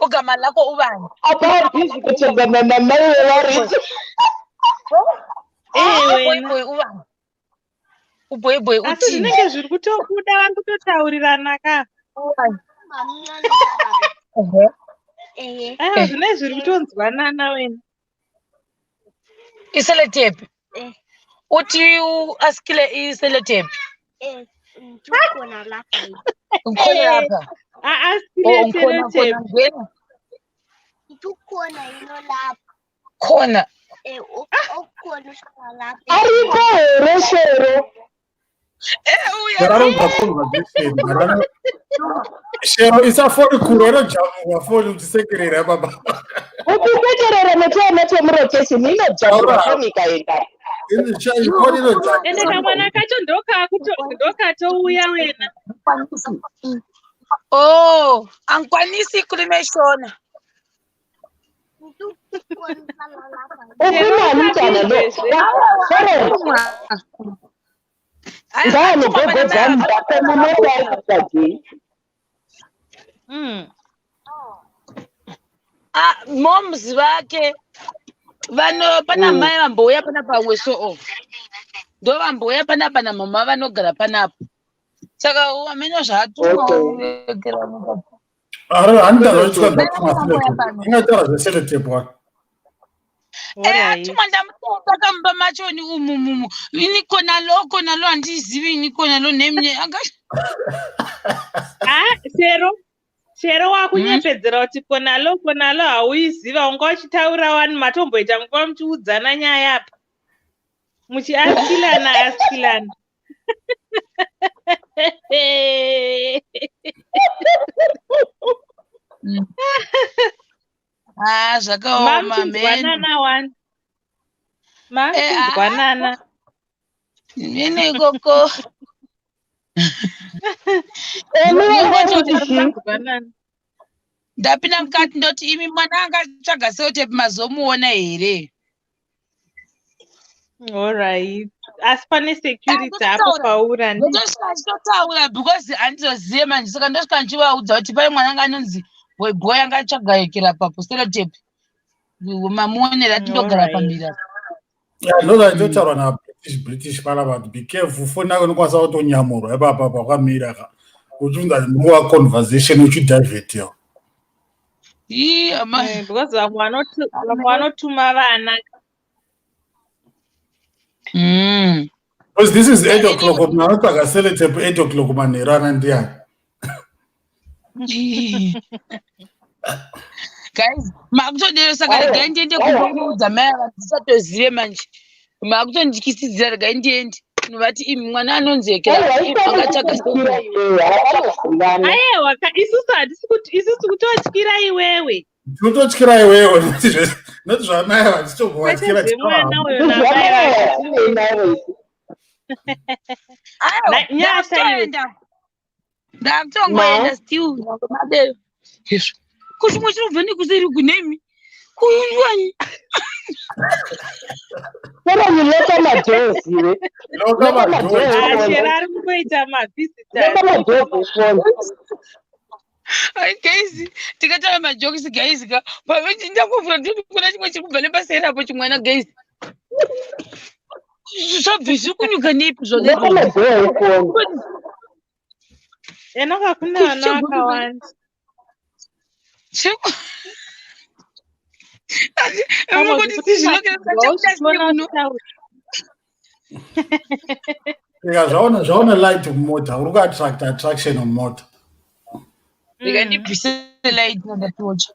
[SPEAKER 1] Ugama lako ubani?
[SPEAKER 3] Apa busy kutsvagana namai vevariti.
[SPEAKER 1] Uboyboy ubani? Uboyboy
[SPEAKER 4] Asi
[SPEAKER 1] uthini?
[SPEAKER 4] zvinenge zviri kutobuda vari kutotaurirana ka. Aiwa zvinenge zviri kutonzwanana wena.
[SPEAKER 1] Iselotep. Uthi askile iselotep.
[SPEAKER 6] Ngikhona lapha.
[SPEAKER 1] Ngikhona lapha.
[SPEAKER 4] Askile selotep.
[SPEAKER 6] Ukhona yino lapha.
[SPEAKER 1] Khona.
[SPEAKER 6] Ukhona uhlala lapha.
[SPEAKER 3] Ariko here Shero?
[SPEAKER 2] Shero isa foni kure inojamurwa foni uchisekerera baba.
[SPEAKER 3] Uchisekerera netiwana chemurokesheni inojamurwa foni ikaenda.
[SPEAKER 4] Ende kamwana kacho ndokatouya wena.
[SPEAKER 1] Oh, angikwanisi khuluma Shona.
[SPEAKER 3] Ufunani mntana lo? Sharon. Ngaanogogodza mubako mumota ari kutsvagei.
[SPEAKER 1] Ah, moms vake vano pana mai vambouya panapa vamwe so ndo vambouya panapa namama vanogara panapa. Saka amene zvaatumwa.
[SPEAKER 2] Ingataura zveselotep wani.
[SPEAKER 1] Atumwa ndamutenda kamumba machoni umu mumu. Ini khona lo khona lo handizivi ini khona lo nemnye anga.
[SPEAKER 4] Ah, Shero. Shero wakunyepedzera kuti konalo konalo hauiziva unga uchitaura wani matomboita nguva muchiudzana nyaya apa. Muchiaskilana askilana.
[SPEAKER 1] Ah, zvakaoma
[SPEAKER 4] Mamuchinzwanana wani. Mamuchinzwanana.
[SPEAKER 1] Mene ikoko. Ndapinda mukati ndoti imi mwana anga atsvaga seotepi mazomuona here?
[SPEAKER 4] Alright. Asi pane security apo paura.
[SPEAKER 1] Ndosvika achitotaura because handizozive manje saka ndosvika ndichivaudza kuti pane mwana anga anonzi boy anga atsvaga yekera papo selotape. Mamuonera tindogara pamira.
[SPEAKER 2] Yeah, ndozvaitotaurwa naBritish British panapa kuti be careful foni yako inokwanisa kutonyamurwa ipapa pakwamira ka uchiunza nguva conversation uchidivertiwa.
[SPEAKER 4] Because vamwe vanotuma vana.
[SPEAKER 2] Because this is 8 o'clock, munhu anotsvaga seletape 8 o'clock manheru ana ndiyani?
[SPEAKER 1] Guys, makutodero saka regai ndiende kumboudza mai ava ndisatozive manje. Makutondityisidzira regai ndiende. Vati imi mwana anonzi ekera akatsvaga
[SPEAKER 4] Aiwa, isusu hatisi kuti isusu kutotyira iwewe.
[SPEAKER 2] Tinototyira iwewe noti zvamai vachitogovatyira.
[SPEAKER 4] Zvemwana uyo namai vake. Nyasha iwe.
[SPEAKER 1] Ndakutongoenda still madero. Izvo. Kuchimwe chinobva nekuseri kunemi. Kuyunjwani.
[SPEAKER 3] Sera you lock madoors iwe.
[SPEAKER 2] Loka madoors.
[SPEAKER 4] Ashera ari kungoita mavisitors.
[SPEAKER 3] Loka madoors ufone.
[SPEAKER 1] Ai guys, tikataura majokes guys ka. Pamwe ndakuvhura ndiri kuona chimwe chiri kubva nepaseri apo chimwana guys. Zvabve zviri kunyuka nepi zvona
[SPEAKER 3] Loka madoors ufone.
[SPEAKER 4] Enoka kune vana vakawanda.
[SPEAKER 2] Ika zvaona zvaona light mumota uri kuattract attraction mumota.
[SPEAKER 1] Ndikandibvise light ndatocha.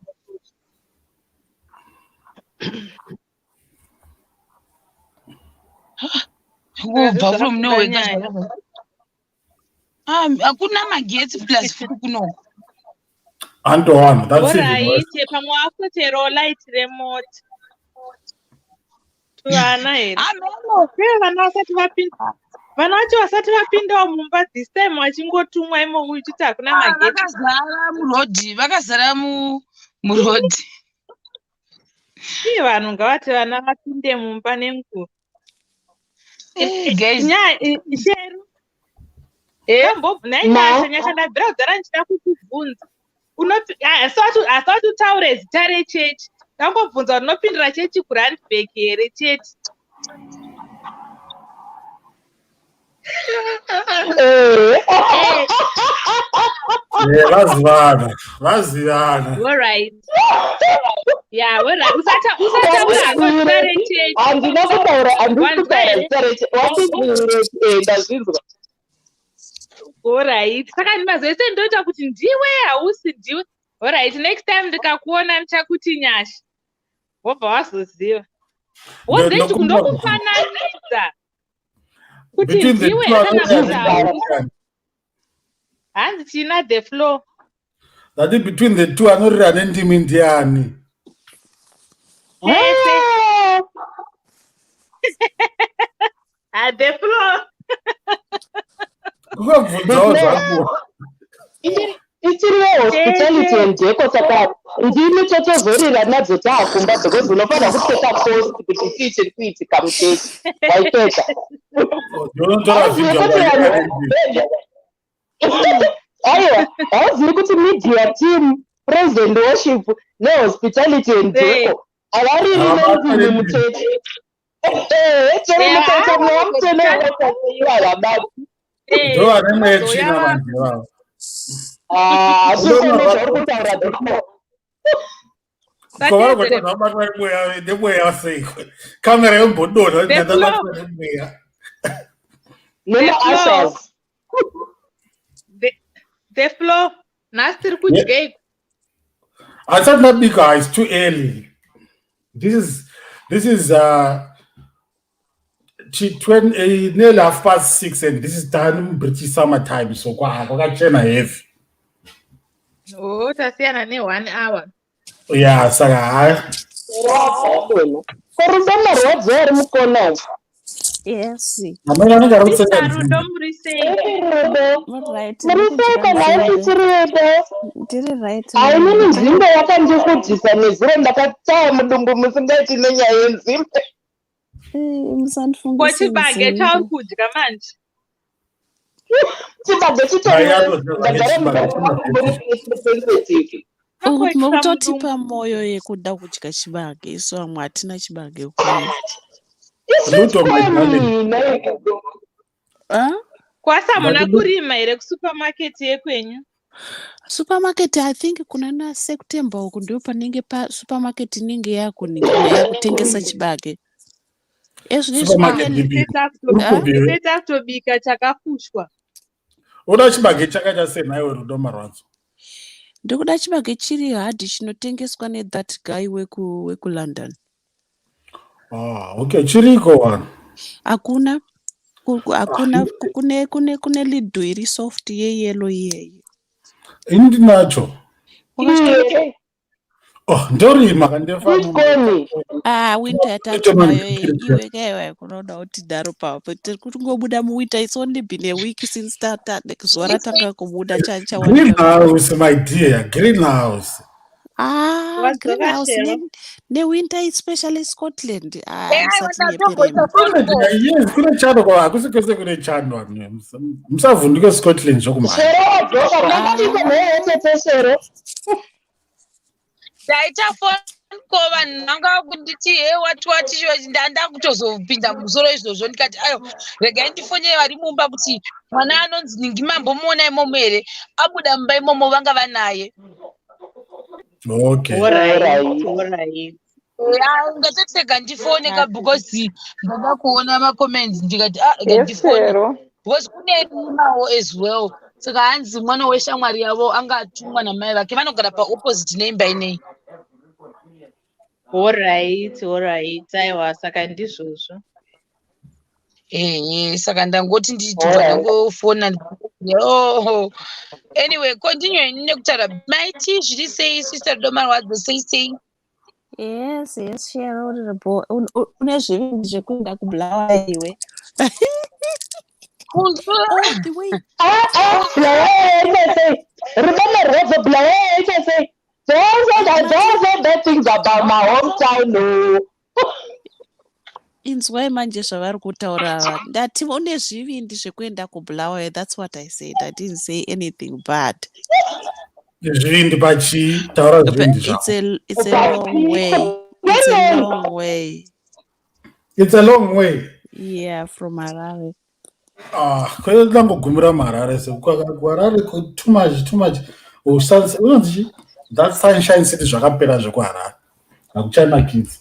[SPEAKER 1] Kubva from nowhere
[SPEAKER 4] Nyaya.
[SPEAKER 1] Hakuna magetsi plus futi kunoko.
[SPEAKER 2] Antowana, that's it.
[SPEAKER 4] Alright, pamwe wafoterowo light remota. Tuvana here?
[SPEAKER 1] Ameno.
[SPEAKER 4] Uye vana vasati vapinda. Vana vacho vasati vapindawo mumba this time vachingotumwa imomo uchiti hakuna magetsi.
[SPEAKER 1] Vakazara murodhi, vakazara murodhi.
[SPEAKER 4] Ii vanhu ngavati vana vapinde mumba nenguva.
[SPEAKER 1] Guys.
[SPEAKER 4] Nyaya Sheru. Nhai
[SPEAKER 3] Ma.
[SPEAKER 4] Nyasha, Nyasha ndabvira kudhara ndichida kukubvunza. Asati utaure zita rechechi. Ndangobvunza kuti unopindira chechi kuRandburg here chete.
[SPEAKER 3] Eh.
[SPEAKER 2] Yeah, vazivana, vazivana.
[SPEAKER 4] Alright. Yeah, alright. Usataura hako zita rechechi.
[SPEAKER 3] Handina kutaura, handisi
[SPEAKER 4] Wanzwa
[SPEAKER 3] kutaura
[SPEAKER 4] here?
[SPEAKER 3] zita reche. Wandibvunzire, ndazvinzwa.
[SPEAKER 4] Alright. Saka mazuva ese ndoita kuti ndiwe hausi ndiwe. Alright, next time ndikakuona ndichakuti Nyasha. Wobva wazoziva. Wozechi ndokufananidza. Kuti
[SPEAKER 2] Between the
[SPEAKER 4] ndiwe
[SPEAKER 2] two
[SPEAKER 4] kana kuti
[SPEAKER 2] anoita
[SPEAKER 4] hausi.
[SPEAKER 2] ndiani?
[SPEAKER 4] Hanzi china the floor.
[SPEAKER 2] That between the two anorira nendimi ndiani?
[SPEAKER 4] Tese. Ah, the floor.
[SPEAKER 2] Kungabvunzawo zvangu.
[SPEAKER 3] Ichiri yehospitality and deco saka ndimi totozorira nadzo taakumba because unofanira kupfeka post kuti chii chiri kuitika muchechi waipfeka.
[SPEAKER 2] Unotora
[SPEAKER 3] Hauzivi
[SPEAKER 2] video
[SPEAKER 3] kuti
[SPEAKER 2] wairira
[SPEAKER 3] vanhu
[SPEAKER 2] nendimi.
[SPEAKER 3] Aiwa, hauzivi kuti media team, praise and worship nehospitality and deco havariri
[SPEAKER 2] Havabatani
[SPEAKER 3] nendimi
[SPEAKER 2] nendimi.
[SPEAKER 3] muchechi. Chero
[SPEAKER 4] Yeah,
[SPEAKER 3] mukaita mweya
[SPEAKER 4] ah,
[SPEAKER 3] mutsvene wakaseiwa havabati.
[SPEAKER 2] Ndo vane mweya tsvina vanhu ivavo.
[SPEAKER 3] Ah, zvese zvauri kutaura before.
[SPEAKER 2] Kwavari kuti vabatwa nemweya nemweya sei? Kamera yombodonha kuti
[SPEAKER 4] The
[SPEAKER 2] ndakabatwa nemweya.
[SPEAKER 3] Nema-ushers.
[SPEAKER 4] The floor. Nhasi tiri kudyei?
[SPEAKER 2] Hatisati ndabika, it's too early. This is Nearly 6:30 and this is done British Summer time, so kwakachena heavy.
[SPEAKER 4] Oh, tasiyana ne-one hour.
[SPEAKER 2] Yeah, saka hayi.
[SPEAKER 3] Ko Rudo Marwadzo ari mukona?
[SPEAKER 7] Yes.
[SPEAKER 2] Amene anenge ari kutsenga
[SPEAKER 4] Sister Rudo,
[SPEAKER 2] nzimbe.
[SPEAKER 4] muri sei?
[SPEAKER 3] Rudo.
[SPEAKER 7] Right.
[SPEAKER 3] Muri sei kana isichiri Rudo?
[SPEAKER 7] Ndiri right.
[SPEAKER 3] Hainini, nzimbe yakandikudzisa nezuro, ndakataya mudumbu musingaiti nenyaya yenzimbe.
[SPEAKER 4] Ko
[SPEAKER 7] Musandifungise
[SPEAKER 4] chibage
[SPEAKER 7] nzimbe.
[SPEAKER 4] chauri kudya manje?
[SPEAKER 3] Chibage
[SPEAKER 2] Hai, anodya
[SPEAKER 3] chitori
[SPEAKER 2] zvake
[SPEAKER 3] ndagara
[SPEAKER 2] chibage
[SPEAKER 3] sensitive.
[SPEAKER 4] Chakoitisa
[SPEAKER 7] Mukutotipa
[SPEAKER 4] mudumbu.
[SPEAKER 7] mwoyo yekuda kudya chibage, isu vamwe hatina chibage kuno.
[SPEAKER 2] Ludo, my darling.
[SPEAKER 7] Ah?
[SPEAKER 4] Kwasi hamuna
[SPEAKER 2] Ndati-
[SPEAKER 4] kurima here kusupamaketi yekwenyu?
[SPEAKER 7] Supermarket, I think kuna naSeptember uku ndo panenge pasupermarket inenge yakutengesa chibage ezvinezvi.
[SPEAKER 2] Supermarket
[SPEAKER 7] Kune
[SPEAKER 2] ipi? Uri kupi iwe?
[SPEAKER 4] Takutobika chakafushwa.
[SPEAKER 2] Uda chibage chakaita sei nhaiwe, Rudo Marwadzo?
[SPEAKER 7] Ndikuda chibage chiri hard chinotengeswa nethat guy wekuLondon.
[SPEAKER 2] Ah, okay, chiriko vanhu.
[SPEAKER 7] Hakuna hakuna kune Lidl iri soft yeyellow iyeyi.
[SPEAKER 2] Ini ndinacho.
[SPEAKER 7] Wakachita-
[SPEAKER 2] Oh, ndorima kandefa.
[SPEAKER 3] Sweet.
[SPEAKER 7] Ah, winter yatatunayo iwe kaiwa kunoda kuti daro papo tiri kutingobuda muwinter. It's only been a week since tata zuva ratanga kubuda chachawa.
[SPEAKER 2] Greenhouse, my dear, greenhouse.
[SPEAKER 7] Ah,
[SPEAKER 4] Wadzoka,
[SPEAKER 7] greenhouse.
[SPEAKER 4] Shero.
[SPEAKER 7] Newinter, especially Scotland. Ah,
[SPEAKER 1] Eh, aiwa,
[SPEAKER 7] musati
[SPEAKER 1] ndatomboita
[SPEAKER 7] nyeperemi.
[SPEAKER 1] phone call.
[SPEAKER 2] Yes, kune chando kwa, hakusi kwese kune chando vanhu. Musavhunduke Scotland zvokumhanya.
[SPEAKER 3] Shero wadzoka, makadiko nheyo yetete, Shero?
[SPEAKER 1] Ndaita phone call, vanhu vanga kunditi, "He, wati wati." Ndanda kutozopinda mumusoro izvozvo, ndikati, "Ayo, regai ndifonere vari mumba kuti mwana anonzi Ningi mambomuona imomo here?" Abuda mumba imomo, vanga vanaye.
[SPEAKER 2] Okay.
[SPEAKER 4] Alright, alright.
[SPEAKER 1] Ngatoti rega ndifone ka, because ndada kuona macomments, ndikati, "Ah, rega ndifone,"
[SPEAKER 8] Yesero.
[SPEAKER 1] because kune rimawo as well. Saka hanzi mwana weshamwari yavo anga atumwa namai vake, vanogara paopposite neimba inei.
[SPEAKER 4] Alright, aiwa, saka ndizvozvo.
[SPEAKER 1] Ehe, saka ndangoti nditobva ndangofona. Oh, anyway, continue nekutaura maiti. Zviri sei, Sister Rudo Marwadzo? Sei sei?
[SPEAKER 7] Yes, Shero, uri une zvivindi zvekuenda kuBulawayo iwe, all the way.
[SPEAKER 3] Ah, ah, Bulawayo yaita sei, Rudo Marwadzo? Bulawayo yaita sei? Don't say bad things about my hometown, no.
[SPEAKER 7] Inzwai manje zvavari kutaura ava. Ndati une zvivindi zvekuenda kuBulawayo. That's what I said. I didn't say anything bad.
[SPEAKER 2] Zvivindi pachii? Taura
[SPEAKER 7] But
[SPEAKER 2] zvivindi
[SPEAKER 7] it's
[SPEAKER 2] zvako.
[SPEAKER 7] a long way. It's a long way.
[SPEAKER 2] It's a long way.
[SPEAKER 7] Yeah, from Harare.
[SPEAKER 2] Ah, kwete tangogumira muHarare, sekuHarare too much, too much. Unonzi chii? That Sunshine City zvakapera zvekuHarare, hakuchanakidzi.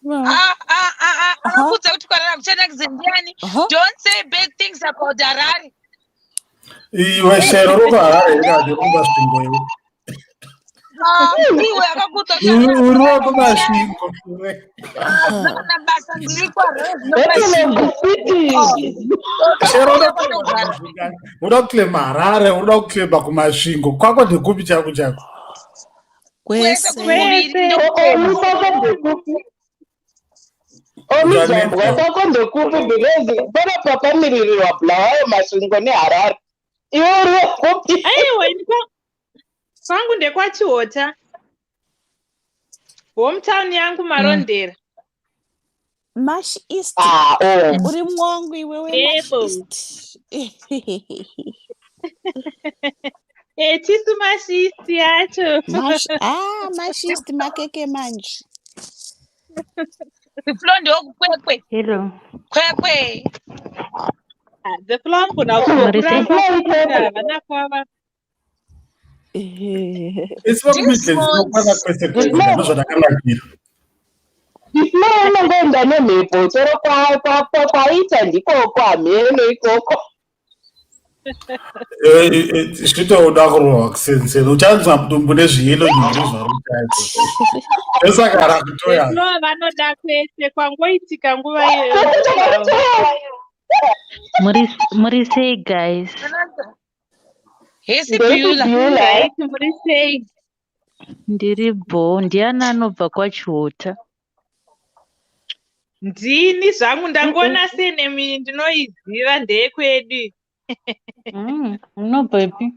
[SPEAKER 7] Well,
[SPEAKER 1] Ah, ah, ah, ah,
[SPEAKER 7] Aha.
[SPEAKER 1] akudza kuti kuHarare hakuchanakidzi ndiani?
[SPEAKER 7] Aha.
[SPEAKER 1] Don't say bad things about Harare.
[SPEAKER 2] Iwe Shero, rokuHarare ikati kuMasvingo iwe.
[SPEAKER 1] Ah, iwe akakudza kuti
[SPEAKER 2] Uri wekuMasvingo iwe.
[SPEAKER 1] Hazvina basa, ndiri kuHarare zvinoMasvingo.
[SPEAKER 3] City.
[SPEAKER 2] Shero, uda kuclaima Harare, uda kuclaima kuMasvingo kwako, ndekupi chako chako?
[SPEAKER 1] Kwese
[SPEAKER 7] Kwese.
[SPEAKER 1] kuviri.
[SPEAKER 4] Kwese.
[SPEAKER 1] Ndokuclaima.
[SPEAKER 3] Kwako ndekupi, Omijambwa? Kwako ndekupi? Because pana pakamiririrwa Bulawayo, Masvingo neHarare. Iwe uri wekupi?
[SPEAKER 4] Aiwa, ini kwangu ndekwaChihota, hometown yangu Marondera.
[SPEAKER 7] Mash East.
[SPEAKER 3] Ah, oh.
[SPEAKER 7] Uri mwangu iwewe, Mash
[SPEAKER 4] Yebo.
[SPEAKER 7] East.
[SPEAKER 4] Eh, tisu Mash East yacho.
[SPEAKER 7] Mash, ah, Mash East makeke manje.
[SPEAKER 1] The Flow ndokuKwekwe.
[SPEAKER 8] Hello.
[SPEAKER 1] Kwekwe.
[SPEAKER 4] Ah, The Flow anogona
[SPEAKER 8] Muri sei?
[SPEAKER 4] kuramba kuti havana kwava.
[SPEAKER 2] Isi vakuMidlands inokwana kwese kwese, ndozvadakanakira.
[SPEAKER 3] Flow unongoenda nemhepo chero kwaita ndikoko, hamheno ikoko.
[SPEAKER 2] Zvitoda kurohwa kusenzeni, uchanzwa mudumbu nezviyelo nyore zvaruchaizvo ndosaka rakutoya.
[SPEAKER 4] No, vanoda kwese kwangoitika nguva iyoyo.
[SPEAKER 8] Muri sei, guys?
[SPEAKER 1] Hesi Beulah.
[SPEAKER 4] Right, muri sei?
[SPEAKER 8] Ndiri bho. Ndiani anobva kwaChihota?
[SPEAKER 4] Ndini zvangu, ndangoona senemi ndinoiziva, ndeyekwedu.
[SPEAKER 8] Munobvepi?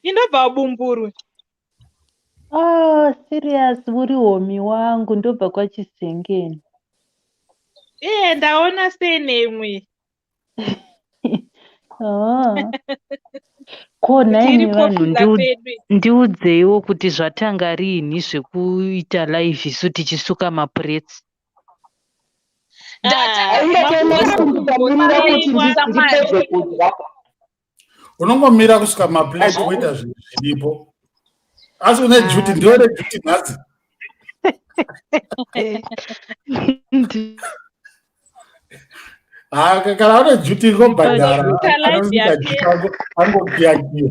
[SPEAKER 4] Indobva Bumburwe.
[SPEAKER 8] Oh, serious? Uri homi wangu, ndobva kwaChisengeni.
[SPEAKER 4] Iye, ndaona senemwi.
[SPEAKER 8] Oh. Ko
[SPEAKER 4] Kuti
[SPEAKER 8] nhaimi
[SPEAKER 4] iri
[SPEAKER 8] vanhu,
[SPEAKER 4] popular kwedu.
[SPEAKER 8] Ndiudzeiwo kuti zvatanga riini zvekuita live isu tichisuka mapurets?
[SPEAKER 3] Haingatema kumirira kuti ndipedze kudya.
[SPEAKER 2] Unongomira kusuka maplate, woita zvinhu zviripo, asi une duty, ndiwe neduty nhasi. Ha, kana une duty ingobhadhara.
[SPEAKER 4] Kuita live yake.
[SPEAKER 2] Angokiyakiya.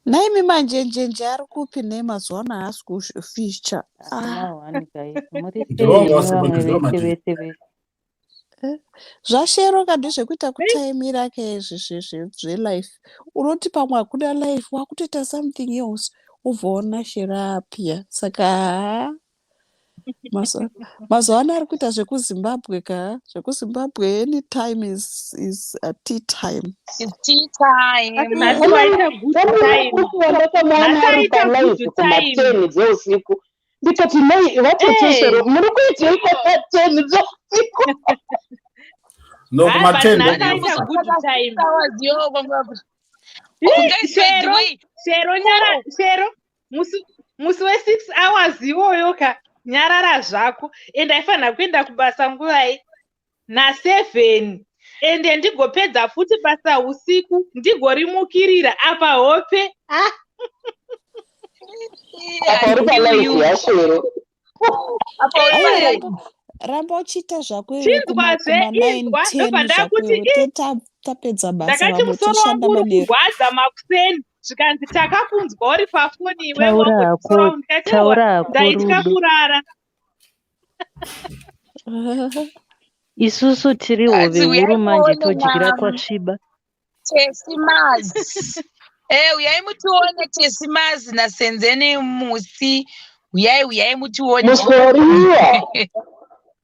[SPEAKER 7] Naimi manjenjenje ari kupi nei mazuva ano? Haasi kuficha.
[SPEAKER 8] One guys, muri sei
[SPEAKER 2] Ndiwonga
[SPEAKER 8] imi
[SPEAKER 2] wasibona,
[SPEAKER 8] vamwe
[SPEAKER 2] ndiwo
[SPEAKER 8] vese
[SPEAKER 2] manjenje.
[SPEAKER 8] vese vese?
[SPEAKER 7] Zvashero ka, ndezvekuita kutaimira ke izvi zvelife. Unoti pamwe hakuna life, wakutoita something else, ubvaona Shero apia. Saka haa, mazuva ano ari kuita zvekuZimbabwe ka, zvekuZimbabwe anytime is a tea time.
[SPEAKER 1] It's tea time.
[SPEAKER 4] Asi nhasi waita good time.
[SPEAKER 3] Ndakamuona
[SPEAKER 4] Nhasi
[SPEAKER 3] ari
[SPEAKER 4] aita
[SPEAKER 3] palive
[SPEAKER 4] good time.
[SPEAKER 3] kuma10 dzeusiku, ndikati, "Mai vatoteshero, muri kuiteiko pa10 dzeusiku?"
[SPEAKER 2] No,
[SPEAKER 4] Hayi, but
[SPEAKER 2] kuma10.
[SPEAKER 4] nhasi aita good time.
[SPEAKER 1] Hours yo
[SPEAKER 4] Ih,
[SPEAKER 1] guys, by the
[SPEAKER 4] Shero,
[SPEAKER 1] way,
[SPEAKER 4] Shero, nyara, Shero, musi we6 hours iwoyo ka, nyarara zvako. Ende aifanira kuenda kubasa nguvai? Na7. Ende ndigopedza futi basa usiku, ndigorimukirira apa hope. Ah,
[SPEAKER 3] Apa uri palive yaShero.
[SPEAKER 1] Apa uri
[SPEAKER 7] Aiwa,
[SPEAKER 1] palive.
[SPEAKER 7] ramba uchiita zvako iwe.
[SPEAKER 4] Chinzwazve,
[SPEAKER 7] kuma 9
[SPEAKER 4] inzwa, ndobva
[SPEAKER 7] 10 zvako
[SPEAKER 4] ndakuti,
[SPEAKER 7] iwe. Tapedza basa,
[SPEAKER 4] ndakati
[SPEAKER 7] vamwe
[SPEAKER 4] musoro
[SPEAKER 7] toshanda
[SPEAKER 4] wangu uri
[SPEAKER 7] manheru.
[SPEAKER 4] kurwadza makuseni, zvikanzi, "Takakunzwa uri pafoni iwe."
[SPEAKER 8] Taura
[SPEAKER 4] Wangoti
[SPEAKER 8] hako,
[SPEAKER 4] musoro wangu, ndikati, "Aiwa,
[SPEAKER 8] taura hako,
[SPEAKER 4] ndaitya
[SPEAKER 8] Rudo.
[SPEAKER 4] kurara."
[SPEAKER 8] Isusu tiri hove
[SPEAKER 1] Hanzi
[SPEAKER 8] huru
[SPEAKER 1] uyai
[SPEAKER 8] manje,
[SPEAKER 1] muone
[SPEAKER 8] todyira
[SPEAKER 1] mama
[SPEAKER 8] kwasviba.
[SPEAKER 1] Tesimazi. Uyai mutione Tesimazi naSenzeni Musi. Uyai, uyai mutione.
[SPEAKER 3] Musoriwa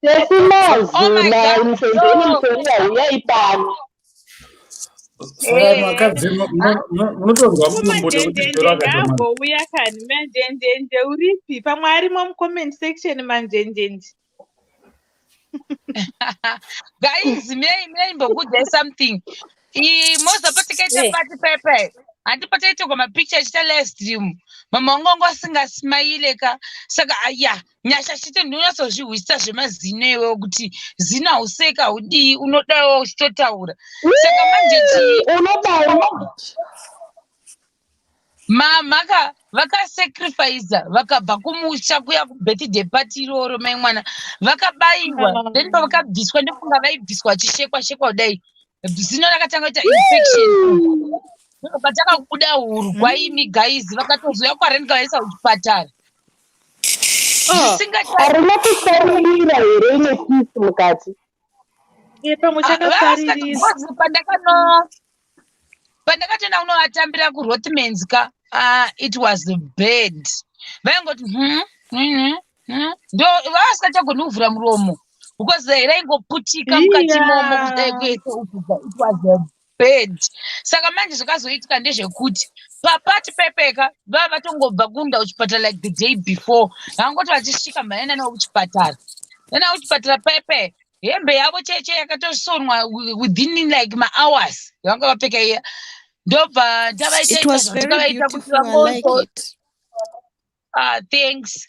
[SPEAKER 3] Tesimazi
[SPEAKER 1] Oh my God.
[SPEAKER 3] naMsenzeni
[SPEAKER 1] No.
[SPEAKER 3] Musoriwa, uyai pano.
[SPEAKER 2] Saka makadzi munotonzwa mudumbu nekuti
[SPEAKER 4] Manjenjenje
[SPEAKER 2] Shero akaita
[SPEAKER 4] ngaambouya kani. Manjenjenje uripi? Pamwe arimo mucomment section, manjenjenje.
[SPEAKER 1] Guys, may imbokudzai something. Moza patikaita party pepe. Handi pataitorwa mapicture achiita live stream. Mama wangu wanga asingasmaile ka. Saka aya, Nyasha chete ndinonyatsozvihwisisa zvemazino iwewe, kuti zino hauseka, haudii, unodawo uchitotaura. Saka manje chii?
[SPEAKER 3] Unodawo.
[SPEAKER 1] Mama ka vakasacrifica, vakabva kumusha kuya kubirthday party iroro, mai mwana vakabayiwa. Then pavakabviswa, ndofunga vaibviswa vachishekwa shekwa kudai, zino rakatanga kuita infection, vakatanga kubuda hurwa. Imi guys, vakatozouya kwarenika vaisa kuchipatara. Zvisingacha
[SPEAKER 3] Harina kusaririra here ine pisi mukati?
[SPEAKER 4] Pamwe chakasaririra.
[SPEAKER 1] Pandakano pandakatoenda kunovatambira kuRothmans ka, it was bad. Vaingoti ndo vavasingachagoni kuvhura muromo because raingoputika mukati momo kudai kwese uku. It was bad. Saka manje zvakazoitika ndezvekuti paparty pepeka vava vatongobva kuenda kuchipatara like the day before. Vangoti vachisvika, mhaenda navo kuchipatara, enda kuchipatara pepe, hembe yavo cheche yakatosonwa within like mahours yavanga vapfeka iya, ndobva
[SPEAKER 7] It was very
[SPEAKER 1] ndavaita kuti
[SPEAKER 7] beautiful. I like it.
[SPEAKER 1] Ah, thanks.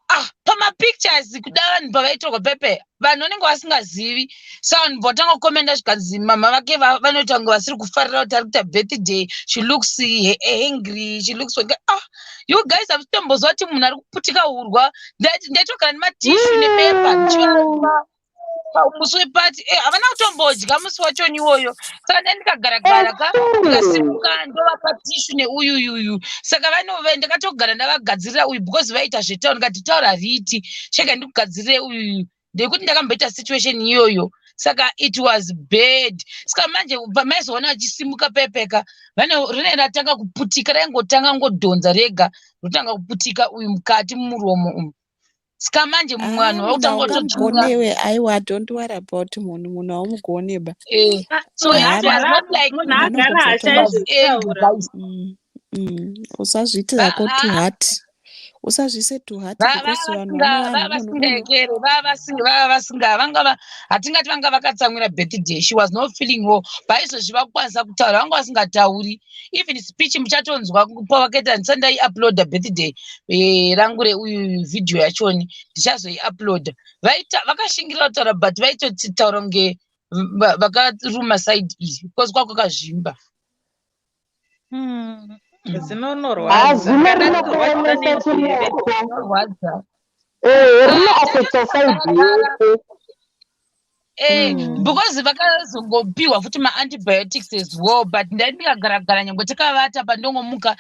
[SPEAKER 1] Ah, pamapictures kuda vanhu pavaitorwa pepe, vanhu vanenge vasingazivi. Sa vanhu vatanga kukomenda, zvikanzi mama vake vanoita kunge vasiri kufarira kuti ari kuita birthday. She looks angry, she looks like, ah, you guys, hamusitombozwa kuti munhu ari kuputika urwa. Ndaitogara nematissue nebepa ndichivapa. Musi wepati havana kutombodya musi wachoni iwoyo. Saka ndai ndikagaragara ka, ndikasimuka, ndovapa tissue neuyuyuyu. Saka vanove ndakatogara ndavagadzirira uyu because vaita zvetaura. Ndikati, "Taura riti chega ndikugadzirire uyuyu," ndekuti ndakamboita situation iyoyo. Saka it was bad. Saka manje pamaizoona vachisimuka pepeka, vane rinenge ratanga kuputika, raingotanga ngodhonza rega, rotanga kuputika uyu mukati mumuromo umu. Saka manje mumwe vanhu
[SPEAKER 7] Ah, munhu
[SPEAKER 1] vakutanga kutotsvuka.
[SPEAKER 7] Haungamugonewe. Aiwa, don't worry about munhu. Munhu haumugone ba.
[SPEAKER 1] So it was not like
[SPEAKER 4] Munhu agara hachaizvekutaura.
[SPEAKER 1] Guys.
[SPEAKER 7] Usazviiti hako too hard, usazviise too hard because vanhu vano vanhu munhu
[SPEAKER 1] Vasingaekere vava vasinga vanga hatingati vanga vakatsamwira birthday. She was not feeling well. Paizvozvi vakukwanisa kutaura, vanga vasingatauri. Even speech muchatonzwa pavakaita. Ndisati ndaiuploada birthday rangu reuyu, vhidhiyo yachoni ndichazoiuploada. Vaita vakashingirira kutaura, but vaitotaura kunge vakaruma side iyi because kwakakazvimba.
[SPEAKER 4] Zinonorwadza.
[SPEAKER 3] Zino
[SPEAKER 4] Kana
[SPEAKER 3] rinokuomesa
[SPEAKER 4] kurwadza nenzeve.
[SPEAKER 3] chimoko.
[SPEAKER 1] Rwadza.
[SPEAKER 3] Rinoafecta side yese.
[SPEAKER 1] Because vakazongopiwa futi maantibiotics as well, but ndai ndikagaragara nyange takavata, pandongomuka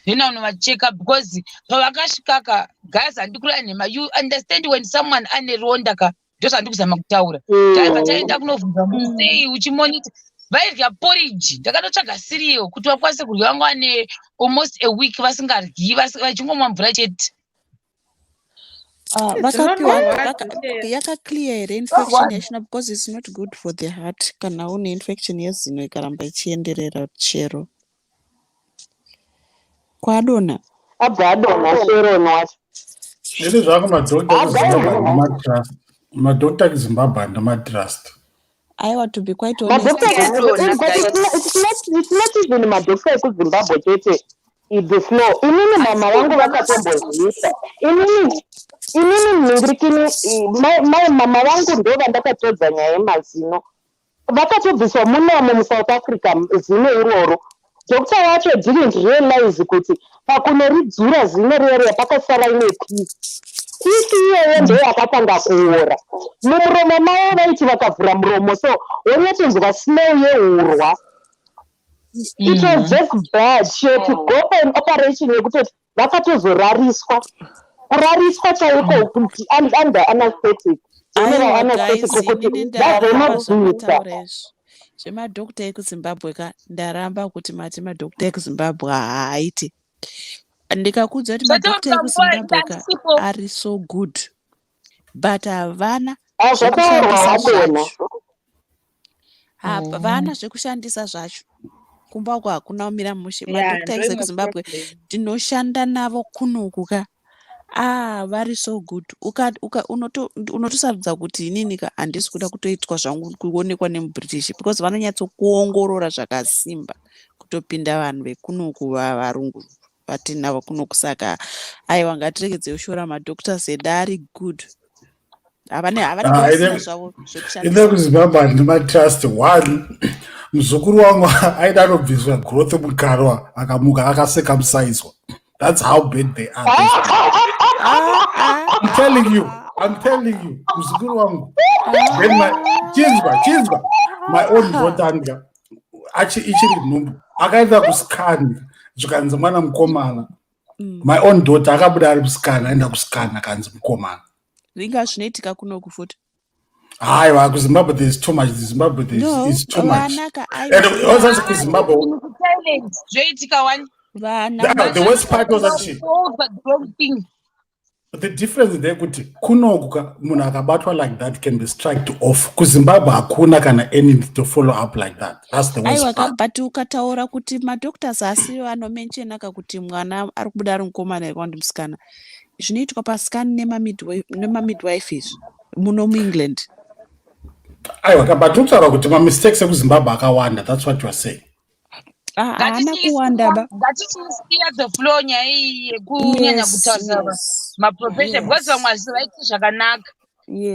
[SPEAKER 1] ndinanovacheka because pavakasvikaka, guys, handikuraya nhema. You understand when someone ane ronda ka, ndozvandiri kuzama kutaura. Taibva taenda kunovhunza munhu, sei uchimonita. Vairya porridge, ndakatotsvaga cereal kuti vakwanise kurya. Vanga vane almost a week vasingaryi, vachingomwa mvura chete.
[SPEAKER 7] Ah, vakapiwa
[SPEAKER 4] Zvinorwadza chete.
[SPEAKER 7] Yakaclear here infection yachona? Because it's not good for the heart kana une infection yezino ikaramba ichienderera. Chero kwadonha.
[SPEAKER 3] Abva adonha Sharon wacho.
[SPEAKER 2] Zviri zvako, madhokta ekuZimbabwe
[SPEAKER 3] Abva.
[SPEAKER 2] handinomatrust. Madhokta ekuZimbabwe handinomatrust.
[SPEAKER 7] Aiwa, to be quite honest,
[SPEAKER 3] Madhokta
[SPEAKER 1] Adonha,
[SPEAKER 3] but
[SPEAKER 1] guys.
[SPEAKER 3] it's not even madhokta ekuZimbabwe chete, the flow. Inini mama vangu vakatombozviita. Inini mhingirikini, mai mama vangu ndo vandakatodza nyaya yemazino. Vakatobviswa munomo muSouth Africa zino iroro. Dokta wacho didn't realize kuti pakunoridzura zino rero pakasara imwe piece. Piece iyoyo ndo yakatanga kuora mumuromo mavo. Vaiti vakavhura muromo so, wonyatsonzwa smell yeurwa. It was just bad. She had to go for an operation yekutoti vakatozorariswa, kurariswa chaiko kuti under anesthetic, general
[SPEAKER 7] Aiwa,
[SPEAKER 3] anesthetic,
[SPEAKER 7] guys,
[SPEAKER 3] kuti
[SPEAKER 7] inini ndaramba
[SPEAKER 3] vazonobvisa.
[SPEAKER 7] zvamataura izvi zvemadhokta ekuZimbabwe ka. Ndaramba kuti mati madhokta ekuZimbabwe haaiti. Ndikakuudza kuti madhokta
[SPEAKER 1] Zvataura
[SPEAKER 7] ekuZimbabwe ka
[SPEAKER 1] ndasipo.
[SPEAKER 7] ari so good, but havana
[SPEAKER 3] Zvataurwa
[SPEAKER 7] zvekushandisa
[SPEAKER 3] wadonha.
[SPEAKER 7] zvacho. Havana zvekushandisa zvacho. Kumba uko hakuna kumira mushe.
[SPEAKER 4] Ya,
[SPEAKER 7] Madhokta
[SPEAKER 4] ndoimwe
[SPEAKER 7] ekuZimbabwe
[SPEAKER 4] problem.
[SPEAKER 7] tinoshanda navo kunoku ka, ah, vari so good. Unotosarudza kuti inini ka handisi kuda kutoitwa zvangu kuonekwa nemuBritish because vanonyatsokuongorora zvakasimba kutopinda vanhu vekunoku, varungu vatinavo kunoku. Saka aiwa, ngatiregedzei kushora madoctors edu, ari good. Havane
[SPEAKER 2] Ah,
[SPEAKER 7] vasina zvavo
[SPEAKER 2] ine
[SPEAKER 7] zvekushandisa.
[SPEAKER 2] kuZimbabwe handinomatrust. One, muzukuru wangu aida anobviswa growth mukanwa, akamuka akacircumciswa. That's how bad they are, these people.
[SPEAKER 7] Ah,
[SPEAKER 2] I'm telling you, I'm telling you, muzukuru wangu. Then my, chinzwa, chinzwa, my own daughter ndika ichiri nhumbu, akaenda kuscan, zvikanzi mwana mukomana. My own daughter akabuda ari musikana, aenda kuscan, akanzi mukomana.
[SPEAKER 7] Ringa zvinoitika kunoku futi.
[SPEAKER 2] Haiwa, kuZimbabwe there is too much. Zimbabwe there
[SPEAKER 7] No,
[SPEAKER 2] is too much.
[SPEAKER 7] vana ka,
[SPEAKER 2] And
[SPEAKER 7] aiwa.
[SPEAKER 2] wasati kuZimbabwe
[SPEAKER 1] Kuthailand zvoitika wani.
[SPEAKER 7] Vana.
[SPEAKER 2] The worst part was actually
[SPEAKER 1] All the wrong thing.
[SPEAKER 2] The difference ndeyekuti kunoku munhu akabatwa like that can be striked off. KuZimbabwe hakuna kana anything to follow up like that. That's the worst
[SPEAKER 7] Aiwa ka
[SPEAKER 2] part.
[SPEAKER 7] But ukataura kuti madoctors asiyo anomenshena ka kuti mwana ari kubuda ari mukomana here kana kuti musikana, zvinoitwa pascan nemamidwife izvi muno muEngland.
[SPEAKER 2] Aiwa ka, but ukutaura kuti mamistakes ekuZimbabwe akawanda, that's what you are saying.
[SPEAKER 7] Ah, haana kuwanda ba.
[SPEAKER 1] Ngatichisiya the flow nyaya iyi yekunyanya kutaurisa maprofession because vamwe vaiti zvakanaka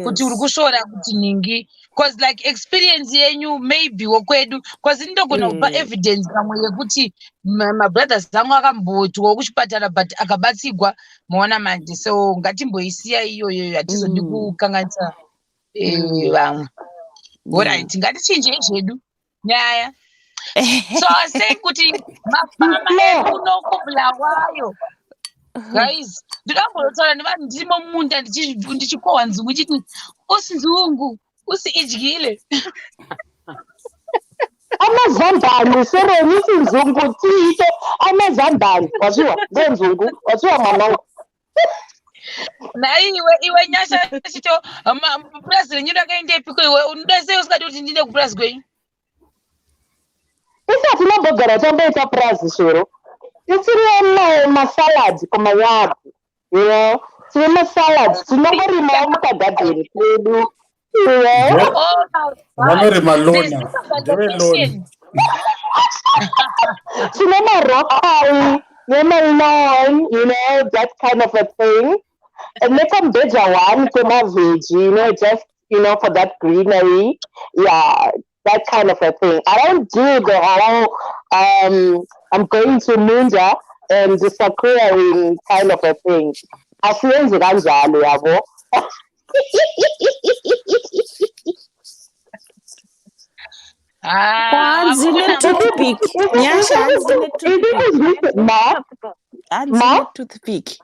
[SPEAKER 1] kuti uri kusvora kuti nhingi, 'cause like experience yenyu maybe wokwedu, 'cause indogona kupa evidence pamwe yekuti mabrothers angu akambotiwo kuchipatara but akabatsigwa. Maona manje, so ngatimboisiya iyoyo, hatizodi kukanganisa. Vamwe. Alright, ngatichinjei zvedu nyaya. So I was saying kuti mafama ekuno kuBulawayo, guys, ndoda kumbotaura nevanhu ndirimo mumunda ndichikohwa nzungu chiti usi nzungu usi idyile.
[SPEAKER 3] Amazambani sereni sinzungu tiite amazambani waziwa ndenzungu waziwa mwanangu.
[SPEAKER 1] Nhai iwe, iwe Nyasha chito purazi renyu rakaendepiko iwe? Unoda sei usingadi kuti ndiende kupurazi kwenyu?
[SPEAKER 3] Isati nombogara tamboita purazi, Shero. Isiri masalad kumayadhi, tine masalad tinongorimawo mukagadheni kedu.
[SPEAKER 1] Oh my God.
[SPEAKER 2] Vanorima
[SPEAKER 1] There's
[SPEAKER 2] lona.
[SPEAKER 1] this
[SPEAKER 2] Ndeve lona.
[SPEAKER 1] organization.
[SPEAKER 3] Tine marokari nemalon, that kind of a thing, and nekambeja one kemavheji, just for that greenery, yeah, that kind of a thing. I don't do the whole I'm going to munda and disappearing kind of a thing. Asiyenzi kanjalo, yabo.
[SPEAKER 1] Ah,
[SPEAKER 7] Kwanzi
[SPEAKER 1] hakuna.
[SPEAKER 7] netoothpick, Nyasha, hanzi netoothpick.
[SPEAKER 3] Ma
[SPEAKER 7] Hanzi
[SPEAKER 3] Ma?
[SPEAKER 7] netoothpick.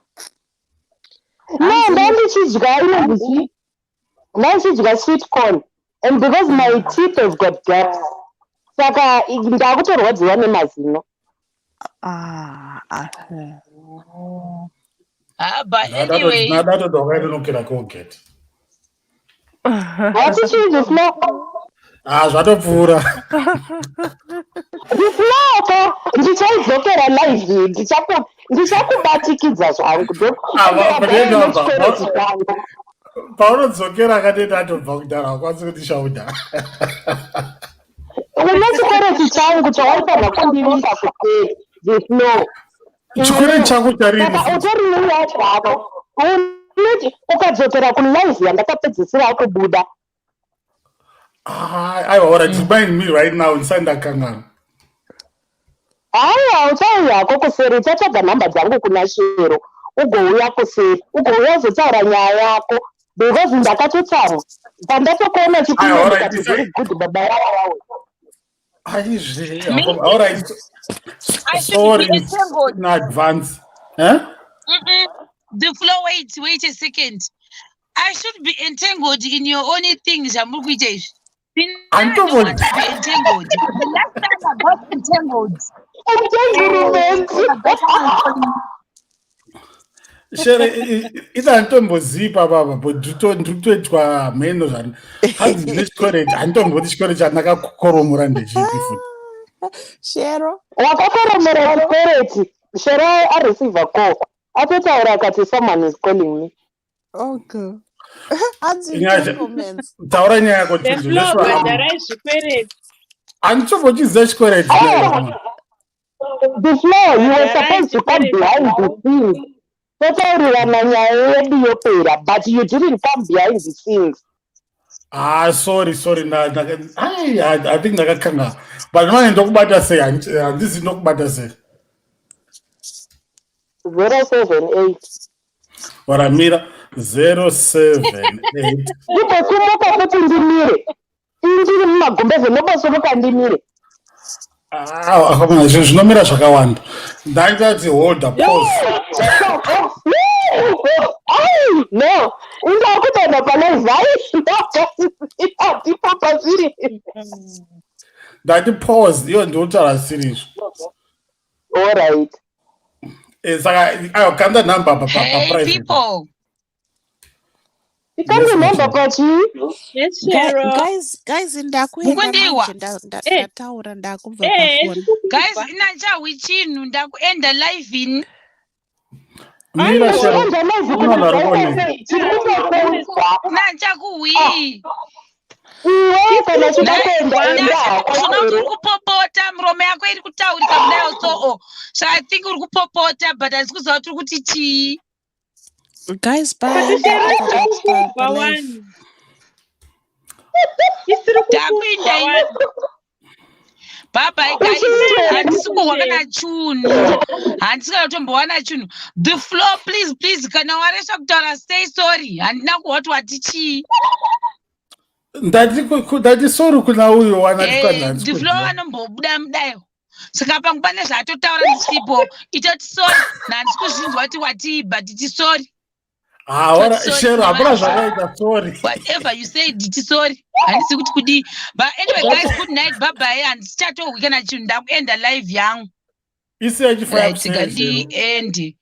[SPEAKER 3] No.
[SPEAKER 7] Hanzi.
[SPEAKER 3] Ndandichidya inonzi, ndandichidya sweet corn, and because my teeth have got gaps, saka ndakutorwadziwa nemazino.
[SPEAKER 7] Ah, ah.
[SPEAKER 1] Ah, but anyway,
[SPEAKER 2] Nadatoti wakainonokera Colgate.
[SPEAKER 3] Hatichii zvisino.
[SPEAKER 2] Ah, zvatopfuura.
[SPEAKER 3] Zvisinoko ndichaidzokera live, ndichakubatikidza zvangu.
[SPEAKER 2] Ah,
[SPEAKER 3] Nechikwereti changu.
[SPEAKER 2] Paunodzokera akatenda atobva kudhara, hakwanisi kundishaudha.
[SPEAKER 3] Une chikwereti changu chawaifanira kundivisa kuseri, zvisino.
[SPEAKER 2] Chikwereti chako charini?
[SPEAKER 3] Saka utori neyacho hako. Ukadzokera kulive yandakapedzisira kubuda.
[SPEAKER 2] Ah, aiwa, alright, remind me right now, ndisati ndakanganwa.
[SPEAKER 3] Haiwa, uchauya hako kuseri, uchatsvaga nhamba dzangu kuna Shero, ugouya kuseri, ugouya uzotaura nyaya yako, because ndakatotsamwa pandatokuona
[SPEAKER 2] Aiwa,
[SPEAKER 3] chipinda
[SPEAKER 2] alright,
[SPEAKER 3] ndikati very good, baba vava.
[SPEAKER 2] Aizve.
[SPEAKER 1] Me?
[SPEAKER 2] Alright.
[SPEAKER 1] I should
[SPEAKER 2] Sorry
[SPEAKER 1] be entangled.
[SPEAKER 2] in advance, eh?
[SPEAKER 1] The flow, wait, wait a second. I should be entangled in your own thing zvamuri kuita izvi. I don't want to be entangled. The last time I got entangled,
[SPEAKER 3] Entanglement.
[SPEAKER 1] I got someone
[SPEAKER 2] Shere, ita handitombozivi papa, but ndiri kutoitwa mheno zvani hanzi ndine chikwereti. Handitomboti chikwereti chandakakoromora ndechipi futi.
[SPEAKER 7] Shero.
[SPEAKER 3] Wakakoromera chikwereti, Shero areceive call, atotaura akati, "Someone is calling me."
[SPEAKER 7] Okay, hanzi entanglements.
[SPEAKER 2] Taura nyaya yako.
[SPEAKER 4] The flow, bhadharai zvikwereti.
[SPEAKER 2] Handitombochiziva chikwereti.
[SPEAKER 3] Oh. The flow, you were
[SPEAKER 4] Bhadharai
[SPEAKER 3] supposed to come
[SPEAKER 4] zvikwereti.
[SPEAKER 3] behind the scenes, totaurirana nyaya yedu yopera, but you didn't come behind the scenes.
[SPEAKER 2] Ah, sorry, sorry. Ai, I think ndakakanga, but manje ndokubata sei? Handisi ndokubata sei?
[SPEAKER 3] 078.
[SPEAKER 2] Waramira 078.
[SPEAKER 3] Ndibosumuka kuti ndimire, indiri mumagumbeze, ndobosumuka ndimire.
[SPEAKER 2] Ah, akamona zvinhu zvinomira zvakawanda. Ndaita kuti holda, pause.
[SPEAKER 3] Ai, no, indakutoenda palive, ndipo pasiri.
[SPEAKER 2] Ndati pause, iyo ndikutaura sirizvo.
[SPEAKER 3] Allright.
[SPEAKER 2] Saka aiwa, kanda nhamba
[SPEAKER 1] Hey,
[SPEAKER 2] paprivate.
[SPEAKER 1] people.
[SPEAKER 3] Ikande
[SPEAKER 2] Yes,
[SPEAKER 3] nhamba
[SPEAKER 2] Michelle.
[SPEAKER 3] pachii?
[SPEAKER 4] Yes, Shero.
[SPEAKER 7] Guys, guys, ndakuenda.
[SPEAKER 1] Mukundiwa?
[SPEAKER 7] Manje ndataura, ndakubva pafoni.
[SPEAKER 1] Guys, inanchawi chinhu, ndakuenda live in.
[SPEAKER 2] Mira, Shero.
[SPEAKER 3] Enda live.
[SPEAKER 2] Kuna vanhu vari kuoneka.
[SPEAKER 3] Tiri kutokuudzwa.
[SPEAKER 1] Nanchakuhwi.
[SPEAKER 3] Iwe kana uchida kuenda, enda hako.
[SPEAKER 1] Zvona kuti uri kupopota, miromo yako iri kutaurika kudai, so I think uri kupopota, but handisi kuziva kuti uri kuti chii.
[SPEAKER 7] Guys, bye.
[SPEAKER 4] But Shero,
[SPEAKER 7] Ndakubva
[SPEAKER 4] isiri kukudzwa
[SPEAKER 7] palive.
[SPEAKER 4] wani. Isiri
[SPEAKER 1] Ndakuenda
[SPEAKER 4] kukudzwa
[SPEAKER 1] ini.
[SPEAKER 4] wani.
[SPEAKER 1] Bye bye, guys.
[SPEAKER 3] Uchiri-
[SPEAKER 1] Handisi kuhwa kana chunhu, handisi kana kutombowana chinhu. The floor, please, please, kana waresva kutaura, say sorry. Handina kuhwa kuti wati chii.
[SPEAKER 2] Ndati sorry kuna uyo wanati kwanhasi.
[SPEAKER 1] Ndiflo anombobuda mudayo, saka pangu pane zvaatotaura ndisipo. Itoti sorry, nhandisi kuzvinzwa kuti watii, but iti sorry.
[SPEAKER 2] Haora Shero, hapana zvakaita, sorry.
[SPEAKER 1] Whatever you say, nditi sorry, handisi kuti kudii. But anyway guys, good night, bye bye. Handisichatohwi kana chinhu, ndakuenda live yangu.
[SPEAKER 2] Isi yachifaya.
[SPEAKER 1] Right, ngandiendi.